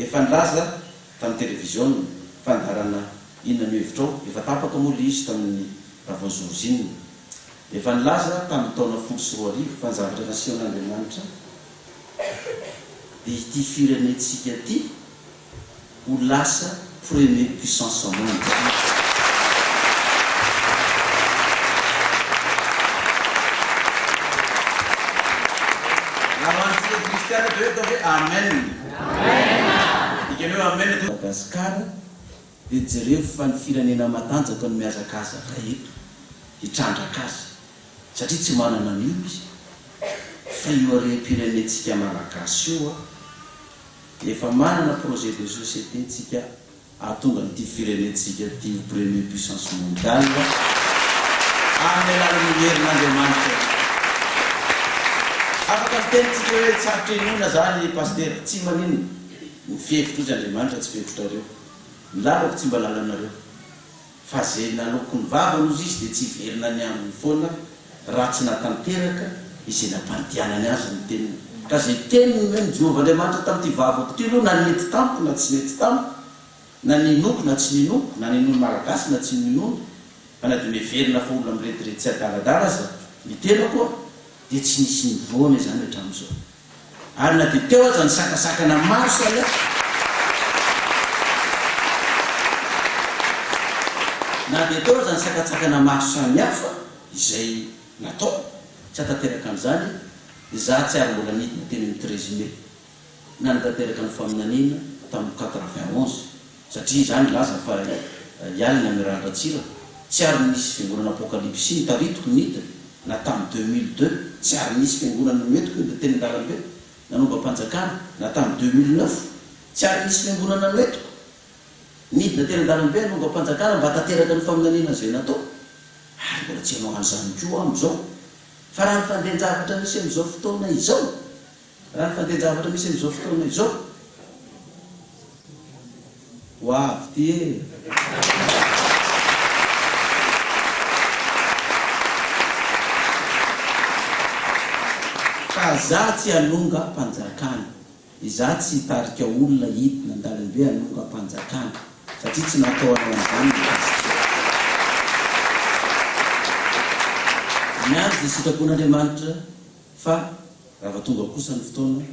Efa nilaza tamin'ny televiziona, fandaharana Inona no hevitrao? Efa tapaka moa ilay izy tamin'ny Ravaozorizina. Efa nilaza tamin'ny taona 2010 fa ny zavatra nasehon'Andriamanitra dia ity firenentsika ity ho lasa premier puissance mondiale. Raha ho antsika kristiana dia hoe atao hoe Amen. Dikany hoe Amen dia. Madagasikara dia jerevo fa ny firenena matanjaka no mihazakazaka eto hitrandraka azy satria tsy manana an'io izy fa io harem-pirenentsika malagasy io a efa manana projet de société tsika hahatonga an'ity firenentsika ity ho premier puissance mondiale amin'ny alalan'io herin'Andriamanitra io. Afaka miteny tsika hoe sarotra inoana zany Pasitera, tsy maninona, ny fihevitro izy Andriamanitra tsy fihevitrareo, ny lalako tsy mba lalanareo. Fa ze naloaky ny vavany ozy izy dia tsy hiverina any aminy foana raha tsy natanteraka izay nampandianany azy ny teniny. Ka ze teny nomen'i Jehovah Andriamanitra tamin'ity vavako ity aloha na nety tamiko na tsy nety tamiko, na ninoako na tsy ninoako, na ninoan'ny Malagasy na tsy ninoany, fa na dia noheverina fa olona mirediredy sy adaladala aza ny tenako dia tsy nisy nivoana izany hatramin'izao. Ary na dia teo aza ny sakasakana maro samihafa, na dia teo aza ny sakatsakana maro samihafa izay natao, tsy hahatanteraka an'izany, izaho tsy ary mbola nidina teny amin'ny treize mai, nanatanteraka ny faminaniana tamin'ny quatre-vingt-onze. Satria izaho nilaza fa hiala ny Amiral Ratsiraka, tsy ary nisy fiangonana Apokalypsy notaritiko nidina, na tamin'ny 2002, tsy ary nisy fiangonana noentiko nidina teny an-dalambe, nanongam-panjakana, na tamin'ny 2009, tsy ary nisy fiangonana noentiko nidina teny an-dalambe hanongam-panjakana mba tanteraka ny faminaniana izay natao, ary mbola tsy hanao an'izany koa aho amin'izao. Fa raha ny fandehan-javatra misy amin'izao fotoana izao, Raha ny fandehan-javatra misy amin'izao fotoana izao, ho avy ity e! Fa za tsy hanongam-panjakana. Izaho tsy hitarika olona hidina an-dalambe hanongam-panjakana, satria tsy natao hanao an'izany ny pasitera. Miandry izay sitrapon'Andriamanitra fa Raha vao tonga kosa ny fotoana,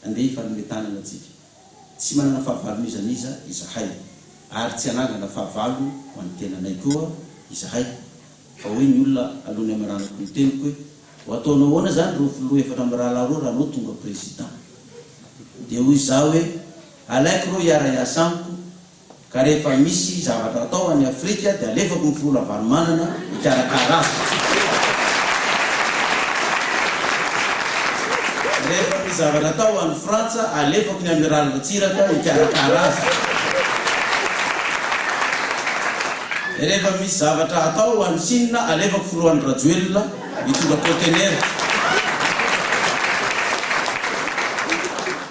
andeha hifanome tanana tsika. Tsy manana fahavalo n'iza n'iza izahay, ary tsy hanangana fahavalo ho an'ny tenanay koa izahay. Fa hoy ny olona aloha ny hamaranako ny teniko hoe, ho ataonao ahoana izany ireo filoha efatra mirahalahy ireo raha anao tonga président? Dia hoy izaho hoe, alaiko ireo hiara-hiasa amiko, Ka rehefa misy zavatra atao any Afrika dia alefako ny filoha Ravalomanana hikarakara azy. Rehefa misy zavatra atao any Frantsa, alefako ny Amiral Ratsiraka hikarakara azy. Rehefa misy zavatra atao any Chine, alefako filoha Andry Rajoelina hitondra kaontenera.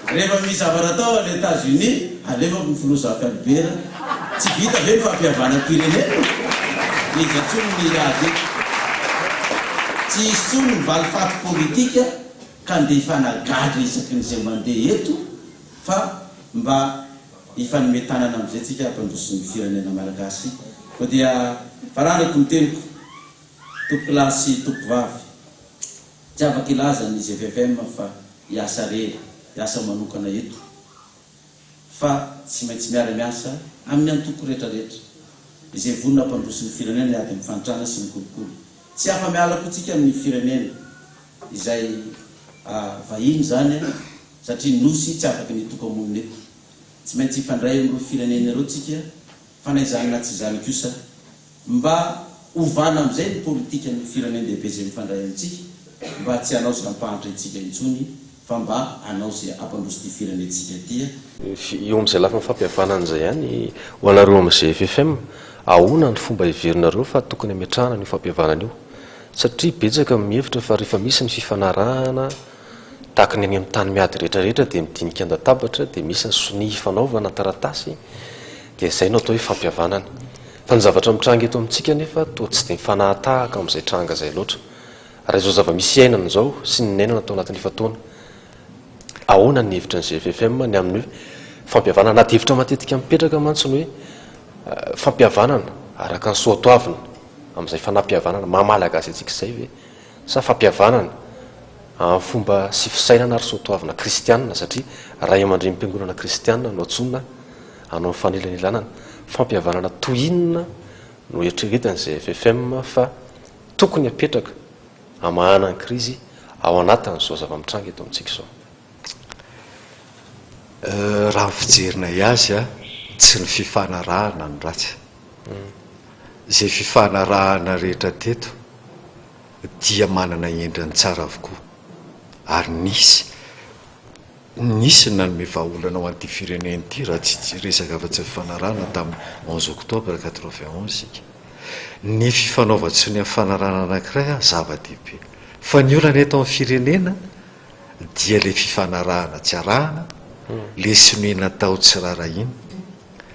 Rehefa misy zavatra atao any Etats Unis, alefako ny filoha Zafy Albert. Tsy vita ve ny fampihavanam-pirenena? Iza intsony ny hiady eto? Tsy hisy intsony ny valifaty politika ka ndeha hifanagadra isaky ny izay mandeha eto fa mba hifanome tanana amin'izay tsika hampandroso ny firenena malagasy. Koa dia faranako ny teniko, tompokolahy sy tompokovavy. Tsy afaka hilaza ny GFFM fa hiasa rery, hiasa manokana eto fa tsy maintsy miara-miasa amin'ny antoko rehetrarehetra izay vonona hampandroso ny firenena hiady amin'ny fahantrana sy ny kolikoly. Tsy afa-miala koa tsika amin'ny firenena izay vahiny izany satria Nosy tsy afaky ny hitoka-monina eto. Tsy maintsy hifandray amin'ireo firenena ireo tsika fa na izany na tsy izany kosa Mba ovana amin'izay ny politikan'ny firenen-dehibe izay mifandray amintsika mba tsy hanao izay hampahantra antsika intsony fa mba hanao izay hampandroso ity firenentsika ity. Eo amin'izay lafiny fampihavanana izay ihany, ho anareo amin'ny GFFM, ahoana ny fomba heverinareo fa tokony hametrahana an'io fampihavanana io? Satria betsaka ny mihevitra fa rehefa misy ny fifanarahana tahaka ny any amin'ny tany miady rehetra rehetra dia midinika an-databatra dia misy ny sonia ifanaovana taratasy dia izay no atao hoe fampihavanana. Fa ny zavatra mitranga eto amintsika anefa toa tsy dia mifanahatahaka amin'izay tranga izay loatra. Raha izao zava-misy iainana izao sy ny niainana tao anatin'ny efa-taona, ahoana ny hevitry ny GFFM ny amin'ny hoe fampihavanana? Ady hevitra matetika mipetraka mantsy ny hoe fampihavanana araka ny soatoavina amin'izay fanampihavanana maha Malagasy antsika izay ve sa fampihavanana amin'ny fomba sy fisainana ary soatoavina kristianina satria ray aman-drenim-piangonana kristianina no antsoina hanao ny fanelanelanana. Fampihavanana toy inona no eritreretin'ny GFFM fa tokony hapetraka hamahana ny krizy ao anatin'izao zava-mitranga eto amintsika izao? Raha ny fijerinay azy, tsy ny fifanarahana no ratsy. Izay fifanarahana rehetra teto dia manana endriny tsara avokoa ary nisy Nisy ny nanome vahaolana ho an'ity firenena ity raha tsy hiresaka afa-tsy ny fifanarahana tamin'ny onze octobre 91 isika. Ny fifanaovan-tsonia fifanarahana anankiray zava-dehibe. Fa ny olana eto amin'ny firenena dia ilay fifanarahana tsy arahana, ilay sonia natao tsy rarahiana.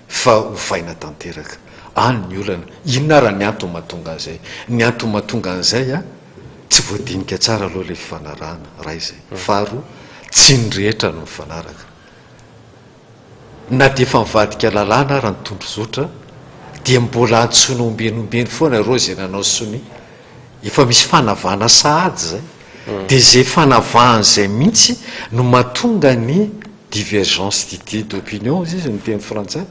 fa ovaina tanteraka. Any ny olana. Inona ara ny antony mahatonga an'izay? Ny antony mahatonga an'izay a, tsy voadinika tsara aloha ilay fifanarahana, iray izay. Faharoa, tsy ny rehetra no mifanaraka. Na dia efa nivadika lalàna ara ny tondrozotra, dia mbola antsoina ombieny ombieny foana ireo izay nanao sonia. Efa misy fanavahana sahady izay. Dia izay fanavahana izay mihitsy no mahatonga ny divergence d'idée d'opinion hozy izy ny teny frantsay,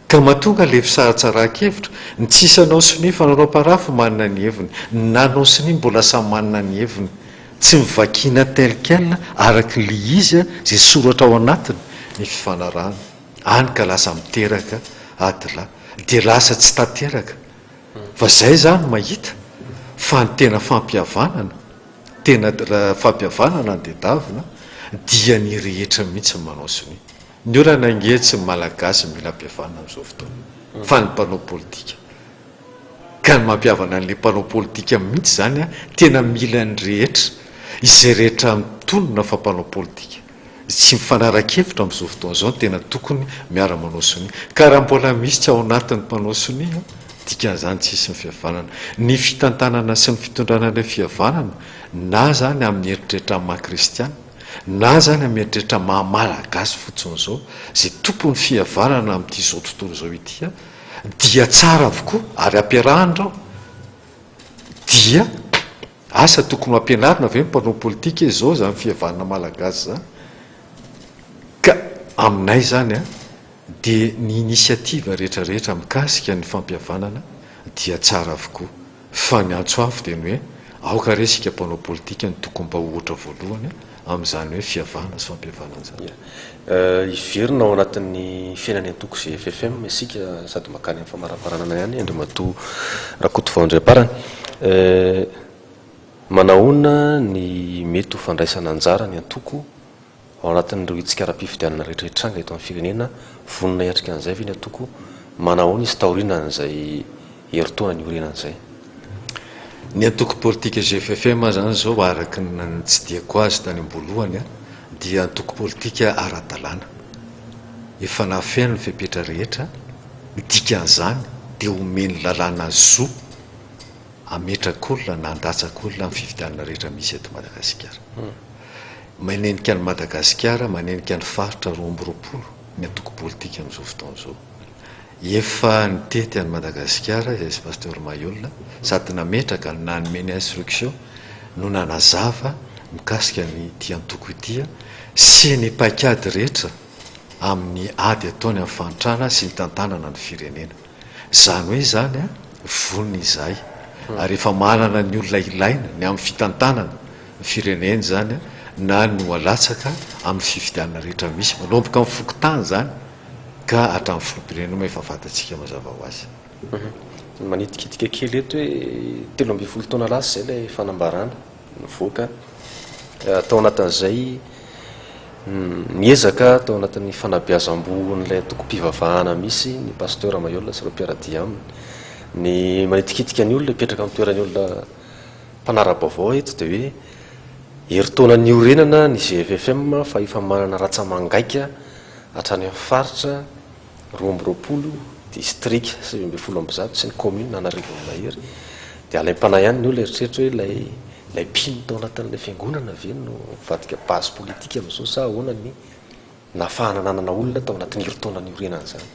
ka mahatonga ilay fisaratsarahan-kevitra, ny tsisy hanao sonia fa nanao paraphe manana ny heviny, ny nanao sonia mbola samy manana ny heviny, tsy mivakiana tel quel araka ilay izy izay soratra ao anatiny ny fifanarahana, any ka lasa miteraka adilahy, dia lasa tsy tanteraka, fa zay zany mahita fa ny tena fampihavanana, tena fampihavanana no tedavina dia ny rehetra mihitsy no manao sonia. Ny olana ange tsy ny Malagasy no mila ampihavanina amin'izao fotoana fa ny mpanao politika. Ka ny mampihavana an'ilay mpanao politika mihitsy izany tena mila ny rehetra, izay rehetra mitonona fa mpanao politika. Tsy mifanara-kevitra amin'izao fotoana izao ny tena tokony miara-manao sonia. Ka raha mbola misy tsy ao anatin'ny mpanao sonia, dikan'izany tsy hisy ny fihavanana. Ny fitantanana sy ny fitondrana ilay fihavanana, na izany amin'ny eritreritra maha kristiana, na izany amin'ny eritreritra maha malagasy fotsiny izao, izay tompon'ny fihavanana amin'ity izao tontolo izao ity, dia tsara avokoa ary ampiarahana ireo, dia. Asa tokony ho ampianarina ve ny mpanao politika izao izany fihavanana malagasy izany? Ka aminay izany an, dia ny initiative rehetra rehetra mikasika ny fampihavanana dia tsara avokoa. Fa ny antso avo dia ny hoe aoka re isika mpanao politika no tokony mba ho ohatra voalohany amin'izany hoe fihavanana sy fampihavanana izany. Hiverina ao anatin'ny fiainan'ny antoko GFFM isika sady mankany amin'ny famaraparanana ihany Andriamatoa Rakotovao Andriamparany. Manahoana ny mety ho fandraisana anjara ny antoko ao anatin'ireo hetsika ara-pifidianana rehetra hitranga eto amin'ny firenena? Vonona hiatrika an'izay ve ny antoko? Manahoana izy taorianan'izay herintaona niorenany izay? Ny antoko politika GFFM izany izao araka ny nitsidihako azy tany am-boalohany dia antoko politika ara-dalàna. Efa nahafeno ny fepetra rehetra, ny dikan'izany dia omen'ny lalàna zo hametraka olona na handatsaka olona amin'ny fifidianana rehetra misy eto Madagasikara. Manenika an'i Madagasikara, manenika ny faritra 22 ny antoko politika amin'izao fotoana izao. Efa nitety an'i Madagasikara i Pasteur Mailhol sady nametraka no nanome ny instruction. no nanazava mikasika ny ity antoko ity sy ny paikady rehetra amin'ny ady ataony amin'ny fahantrana sy ny tantanana ny firenena. Izany hoe izany vonona izahay ary efa manana ny olona ilaina ny amin'ny fitantanana ny firenena izany na ny ho alatsaka amin'ny fifidianana rehetra misy manomboka amin'ny fokontany izany ka hatramin'ny filoham-pirenena moa efa fantatsika mazava ho azy. Manitikitika kely eto hoe 13 taona lasa izay ilay fanambarana nivoaka. Tao anatin'izay niezaka tao anatin'ny fanabeazam-bohon'ilay antokom-pivavahana misy ny Pasteur Mailhol sy ireo mpiara-dia aminy. Ny manitikitika ny olona hipetraka amin'ny toeran'ny olona mpanara-baovao eto dia hoe herintaona niorenana ny GFFM fa efa manana ratsa-mangaika hatrany amin'ny faritra 22, distrika 119 sy ny commune an'arivony mahery. Dia alaim-panahy ihany ny olona eritreritra hoe ilay ilay mpino tao anatin'ilay fiangonana ve no mivadika base politique amin'izao sa ahoana ny nahafahana nanana olona tao anatin'ny herintaona niorenana izany?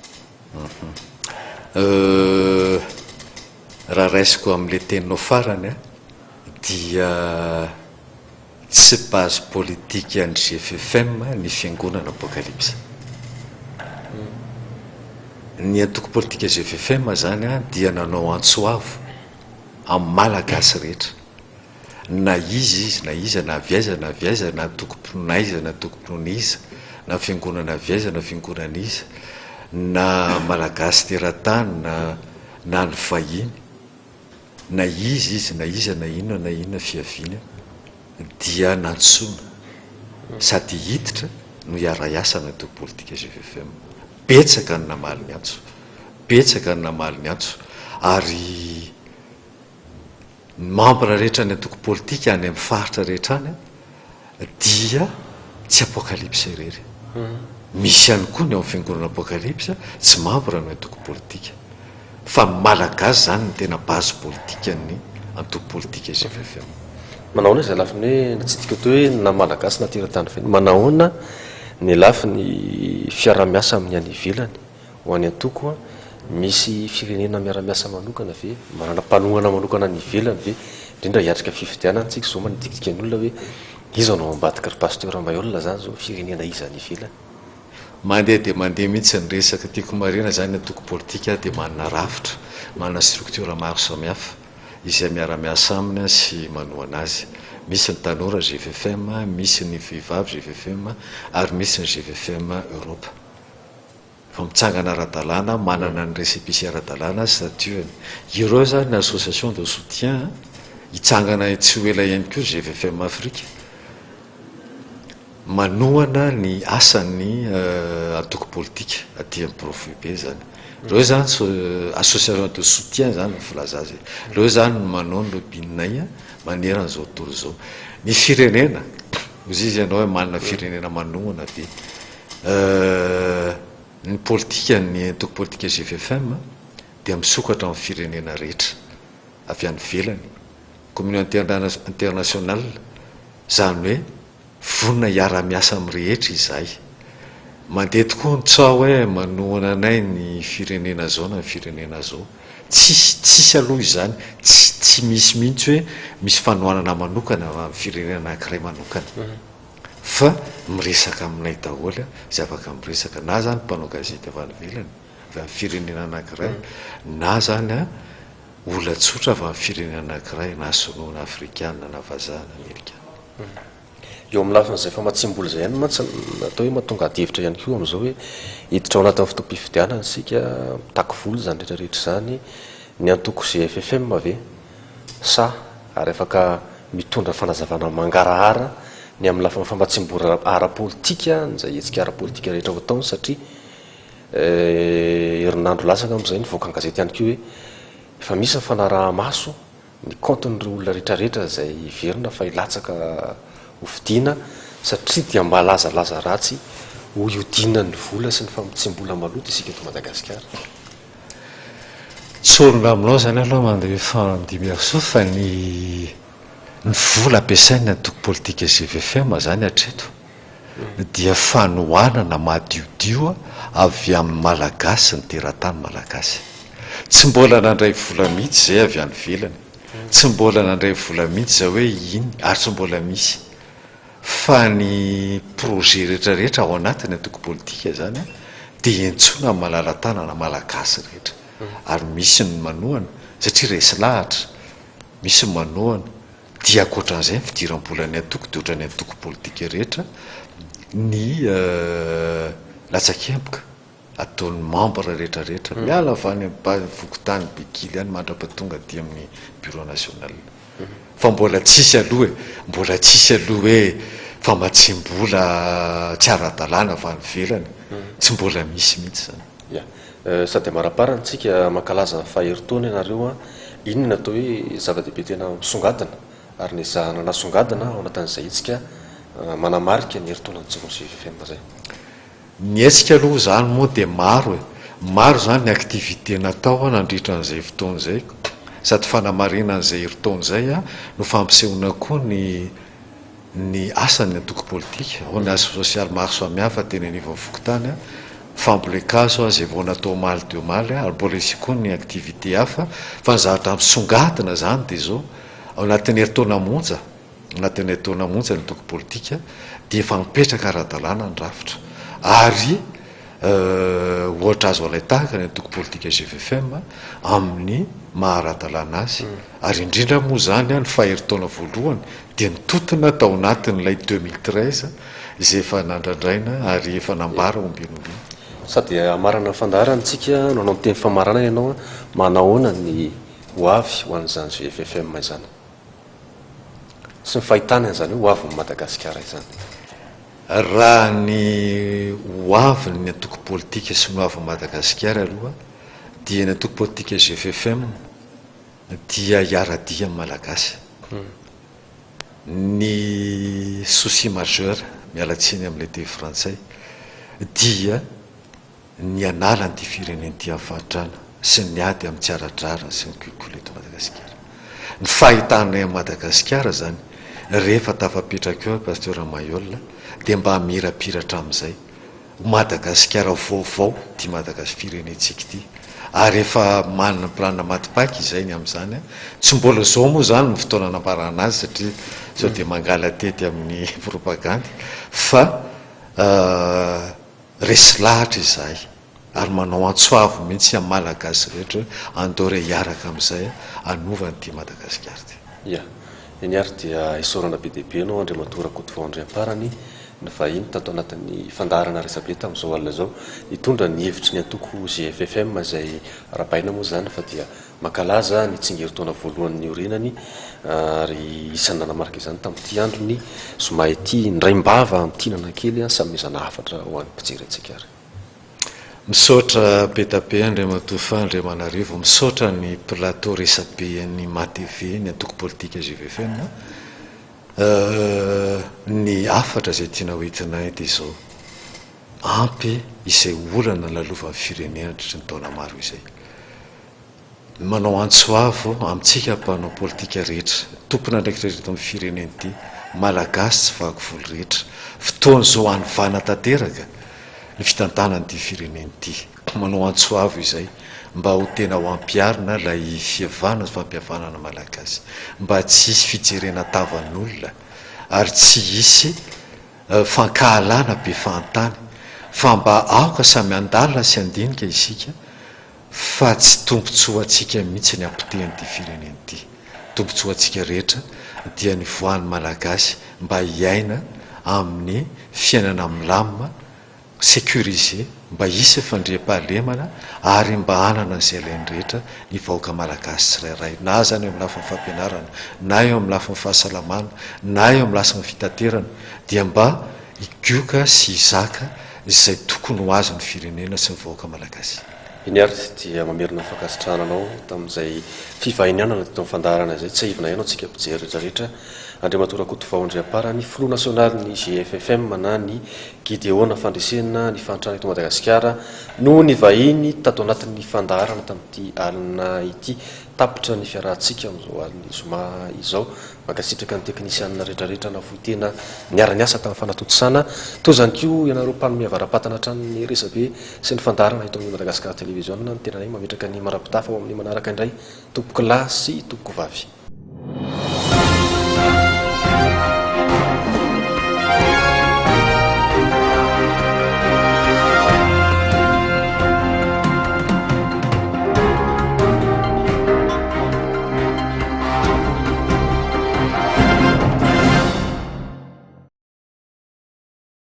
Raha raisiko amin'ilay teninao farany dia tsy base politique an'ny gffm ny fiangonana Apokalypse. Ny antoko politika gffm izany dia nanao antso avo amin'ny Malagasy rehetra, na iza izy na iza, na avy aiza na avy aiza, na antokom-pinoana aiza na antokom-pinoana iza, na fiangonana avy aiza na fiangonana iza, na Malagasy teratany na na ny vahiny, na iza izy na iza na inona na inona fiaviany dia nantsoina sady hiditra no hiara-hiasa amin'ny antoko politika gffm. Betsaka ny namaly ny antso, betsaka ny namaly ny antso ary ny membre rehetra ny antoko politika any amin'ny faritra rehetra any dia tsy Apokalypse irery. Misy ihany koa ny ao amin'ny fiangonana Apokalypse tsy membre ny antoko politika. Fa ny Malagasy izany no tena base politikan'ny antoko politika gffm. Manahoana izay lafiny hoe natsidika teo hoe na Malagasy na teratany vahiny, manahoana ny lafiny fiaraha-miasa amin'ny any ivelany? Ho an'ny antoko, misy firenena miara-miasa manokana ve? Manana mpanohana manokana any ivelany ve? Indrindra hiatrika fifidianana tsika izao manitikitika ny olona hoe iza no ao ambadiky ry Pasteur Mailhol zany izao, firenena iza any ivelany? Mandeha dia mandeha mihitsy ny resaka. Tiako marihina izany ny antoko politika dia manana rafitra, manana structure maro samihafa izay miara-miasa aminy sy manohana azy. Misy ny tanora gffm, misy ny vehivavy gffm ary misy ny gffm Europe. Efa mitsangana ara-dalàna, manana ny récépissé ara-dalàna, statut-ny. Ireo izany ny association de soutien, hitsangana tsy ho ela ihany koa gffm Afrique, manohana ny asan'ny antoko politika aty amin'ny birao foibe izany. Ireo izany association de soutien izany ny filaza azy. Ireo izany no manao ny lobby-nay manerana izao tontolo izao. Ny firenena, hoy izy ianao hoe manana firenena manohana ve? Ny politikan'ny antoko politika gffm dia misokatra amin'ny firenena rehetra avy any ivelany, communauté internationale, izany hoe vonona hiara-miasa amin'ny rehetra izahay. Mandeha tokoa ny tsaho hoe manohana anay ny firenena izao na ny firenena izao. Tsisy, tsisy aloha izany, tsy, tsy misy mihitsy hoe misy fanohanana manokana avy amin'ny firenena anankiray manokana. Fa miresaka aminay daholo izay afaka miresaka, na zany mpanao gazety avy any ivelany, avy amin'ny firenena anankiray, na zany olona tsotra avy amin'ny firenena anankiray, na sinoa na afrikana na vazaha na amerikana. Eo amin'ny lafin'izay famatsiam-bola izay ihany mantsy no atao hoe mahatonga adihevitra ihany koa amin'izao hoe hiditra ao anatin'ny fotoam-pifidianana isika, mitaky vola izany rehetra rehetra izany, ny antoko GFFM ve sa ary afaka mitondra fanazavana mangarahara ny amin'ny lafiny famatsiam-bola ara-politika izay hetsika ara-politika rehetra ho ataony satria herinandro lasa angamba izay nivoaka an-gazety ihany koa hoe efa misy ny fanaraha-maso ny kaontin'ireo olona rehetrarehetra izay heverina fa hilatsaka ho fidiana satria dia malazalaza ratsy ho hiodinan'ny vola sy ny famatsiam-bola maloto isika eto Madagasikara. Tsorina aminao izany aloha mandeha Fandimbiasoa fa ny ny vola ampiasain'ny antoko politika gffm izany hatreto dia fanohanana madiodio avy amin'ny Malagasy ny teratany Malagasy. Tsy mbola nandray vola mihitsy izay avy any ivelany. Tsy mbola nandray vola mihitsy za hoe iny ary tsy mbola misy. Fa ny projet rehetra rehetra ao anatin'ny antoko politika zany dia iantsoana ny malala-tanana malagasy rehetra. Ary misy ny manohana satria resy lahatra, misy ny manohana. Dia ankoatran'izay ny fidiram-bolan'ny antoko dia ohatran'ny antoko politika rehetra ny latsakemboka. ataon'ny membre rehetra rehetra miala avy any amin'ny fokontany Bekily any mandrapatonga aty amin'ny bureau national. Fa mbola tsisy aloha e, mbola tsisy aloha hoe famatsiam-bola tsy ara-dalàna avy any ivelany, tsy mbola misy mihitsy izany. Ya. Sady amaraparany tsika mankalaza ny faha herintaona ianareo an, inona no atao hoe zava-dehibe tena misongadina ary nezahana nasongadina ao anatin'izay hetsika manamarika ny herintaona nijoroan'ny GFFM izay? Ny hetsika aloha izany moa dia maro e! Maro izany ny activité natao nandritra an'izay fotoana izay, sady fanamarinana izay herintaona izay no fampisehoana koa ny ny asan'ny antoko politika, ao ny asa sosialy maro samihafa teny anivon'ny fokontany, fambolen-kazo izay vao natao omaly dia omaly, ary mbola hisy koa ny activité hafa, fa ny zavatra misongadina izany dia izao, ao anatin'ny herintaona monja, Anatin'ny taona monja ny antoko politika dia efa mipetraka ara-dalàna ny rafitra ary ohatra azo alain-tahaka ny antoko politika gffm amin'ny maha ara-dalàna azy ary indrindra moa izany ny faha-herintaona voalohany dia nitotona tao anatin'ilay 2013 izay efa nandrandraina ary efa nambara ombieny ombieny. Sady hamarana ny fandaharana isika no hanao ny teny famaranana ianao, manahoana ny ho avy ho an'izany gffm izany? Sy ny fahitana an'izany hoe ho avin'i Madagasikara izany. Raha ny ho avin'ny antoko politika sy ny ho avin'i Madagasikara aloha dia ny antoko politika gffm dia hiara-dia amin'ny Malagasy. Ny souci majeur, miala tsiny amin'ilay teny frantsay, dia ny hanala an'ity firenena ity amin'ny fahantrana sy ny ady amin'ny tsy ara-drariny sy ny kolikoly eto Madagasikara. Ny fahitanay an'i Madagasikara izany rehefa tafapetraka eo Pasteur Mailhol dia mba hamirapiratra amin'izay ho Madagasikara vaovao ity Madagas firenentsika ity ary efa manana planina maty paika izay ny amin'izany. Tsy mbola izao moa izany ny fotoana anambarana azy satria sao dia mangala-tety amin'ny propagandy fa Resy lahatra izahay ary manao antso avo mihitsy amin'ny Malagasy rehetra hoe andao re hiaraka amin'izay hanova an'ity Madagasikara ity. Ia. Eny ary dia isaorana be dia be anao Andriamatoa Rakotovao Andriamparany nivahiny tato anatin'ny fandaharana resabe tamin'izao alina izao nitondra ny hevitry ny antoko GFFM izay arahabaina moa izany fa dia Mankalaza ny tsingerin-taona voalohany niorenany ary isan'ny nanamarika izany tamin'ity andron'ny zoma ity indraim-bava amin'ity Nanakely sy hanomezana hafatra ho an'ny mpijery antsika ary. Misaotra be da be Andriamatoa Faha Andriamanarivo, misaotra ny plateau resabe an'ny MATV, ny antoko politika GVFM. Ny hafatra izay tiana ho entinay dia izao, ampy izay olana lalovan'ny firenena nandritry ny taona maro izay. Manao antso avo amintsika mpanao politika rehetra, tompon'andraikitra eto amin'ny firenena ity, Malagasy tsy vaky volo rehetra, fotoana izao hanovana tanteraka ny fitantanana ity firenena ity. Manao antso avo izay mba ho tena ho ampiharina ilay fihavana sy fampihavanana Malagasy, mba tsy hisy fijerena tavan'olona ary tsy hisy fankahalana be fahantany fa mba aoka samy handalina sy handinika isika fa tsy tombontsoantsika mihitsy ny hapotehan'ity firenena ity. Tombontsoantsika rehetra dia ny voan'ny Malagasy mba hiaina amin'ny fiainana milamina, sécurisé, mba hisy fandriampahalemana ary mba hanana izay ilainy rehetra ny vahoaka Malagasy tsirairay, na izany eo amin'ny lafiny fampianarana, na eo amin'ny lafiny fahasalamana, na eo amin'ny lasiny fitaterana, dia mba higoka sy hizaka izay tokony ho azon'ny firenena sy ny vahoaka Malagasy. Eny ary dia mamerina ny fankasitrahana anao tamin'izay fivahinianana teto amin'ny fandaharana izay. Tsiahivina ihany ho antsika mpijery rehetra rehetra, Andriamatoa Rakotovao Andriamparany, Filoha nasionalin'ny GFFM na ny Gideona Fandresena ny Fahantrana eto Madagasikara no nivahiny tato anatin'ny fandaharana tamin'ity alina ity. Tapitra ny fiarahantsika amin'izao alin'ny zoma izao. Mankasitraka ny teknisianina rehetra rehetra nafoy tena niara-niasa tamin'ny fanatontosana. Toa izany koa ianareo mpanome avara-patana hatrany ny resabe sy ny fandaharana eto amin'ny Madagascar Television. Ny tenanay mametraka ny mandra-pitafa ho amin'ny manaraka indray tompokolahy sy tompokovavy.